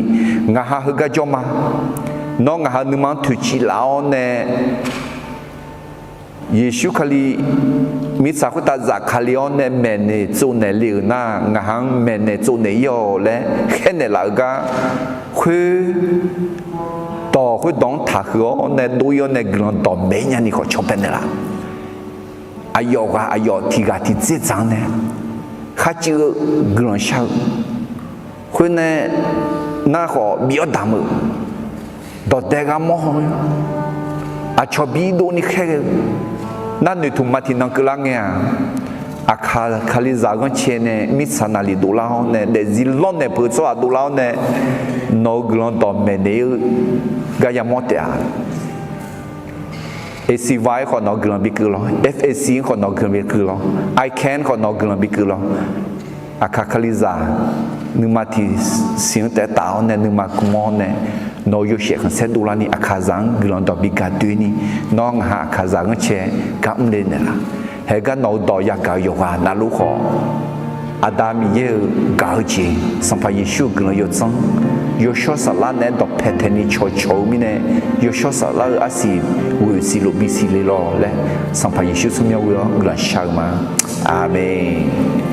ngaq ha heugar jawr ma. Nawr ngaq ha nuima-anr toeqciv laf-awr nae Yeqsur Kali mirtsaq khoertav zafkale-awr nae maeqnaeq tsovnaeq le-euq nar, ngaq ha-anr maeqnaeq tsovnaeq-ir-awq laer khaernaeq laf-eu gar khoer dawq khoerdawq-anr taqhuiq-awr nae dov-ir-awr nae guiqlanq dawq maeq-ir nyani khawf cawba naeqlaf. Aqyawf ghaq aqyawf tiq ghaq tiq dzer dzaq-anr nae kharcuiv-eu guiqlanq shar-eu khoernae, nar khawf bif-awr damq-euq dawqdae gharmawr haw-aer, aqcawq bi dovni khaerghae-eu nar noeqtmq ma tiqnan keuvlar ngae-aq, Aqkaq Kalizaq ghanrcae nae mirtsaq naqlif dovlar-awr nae daefzir lawrnaeq peuq-eu tsawrhaq dovlar-awr nae nawq-eu guiqlanq dawq maeqnaeq-eu gar yamawr taef-a. Acv-aer khawf nawq-eu guiqlanq bikeuv law, F A C-anr khawf nawq-eu guiqlanq bikeuv law, I can khawf nawq-eu guiqlanq bikeuv law. Aqkaq Kalizaq nuima tiqsiq-anr taef taf-awr nae nuima gm-awr nae nawq-eu yawshaef khanqsaer dovlar ni Aqkaqzaq-anr guiqlanq dawq bi gaq doe ni, nawr ngaq ha Aqkaqzaq ghanrcae gar mr le naeqlaf. Haegar nawq-eu dawq yagaq-eu yawqghaq navluf khawf, Aqda Miqyaer-euq gaq-eu jeq, Sanqpaq Yeqsur-euq guiqlanq yawdzanr, yawshawr saflar naeq-aer dawqpae taeqni cawqcawq-eu mirnae, yawshawr saflar-eu arsiq ghoeq siq lof bisiq le law laer, Sanqpaq Yeqsur tsawrmyanr ghoe-awr guiqlanq shar-eu ma. Aqmeq.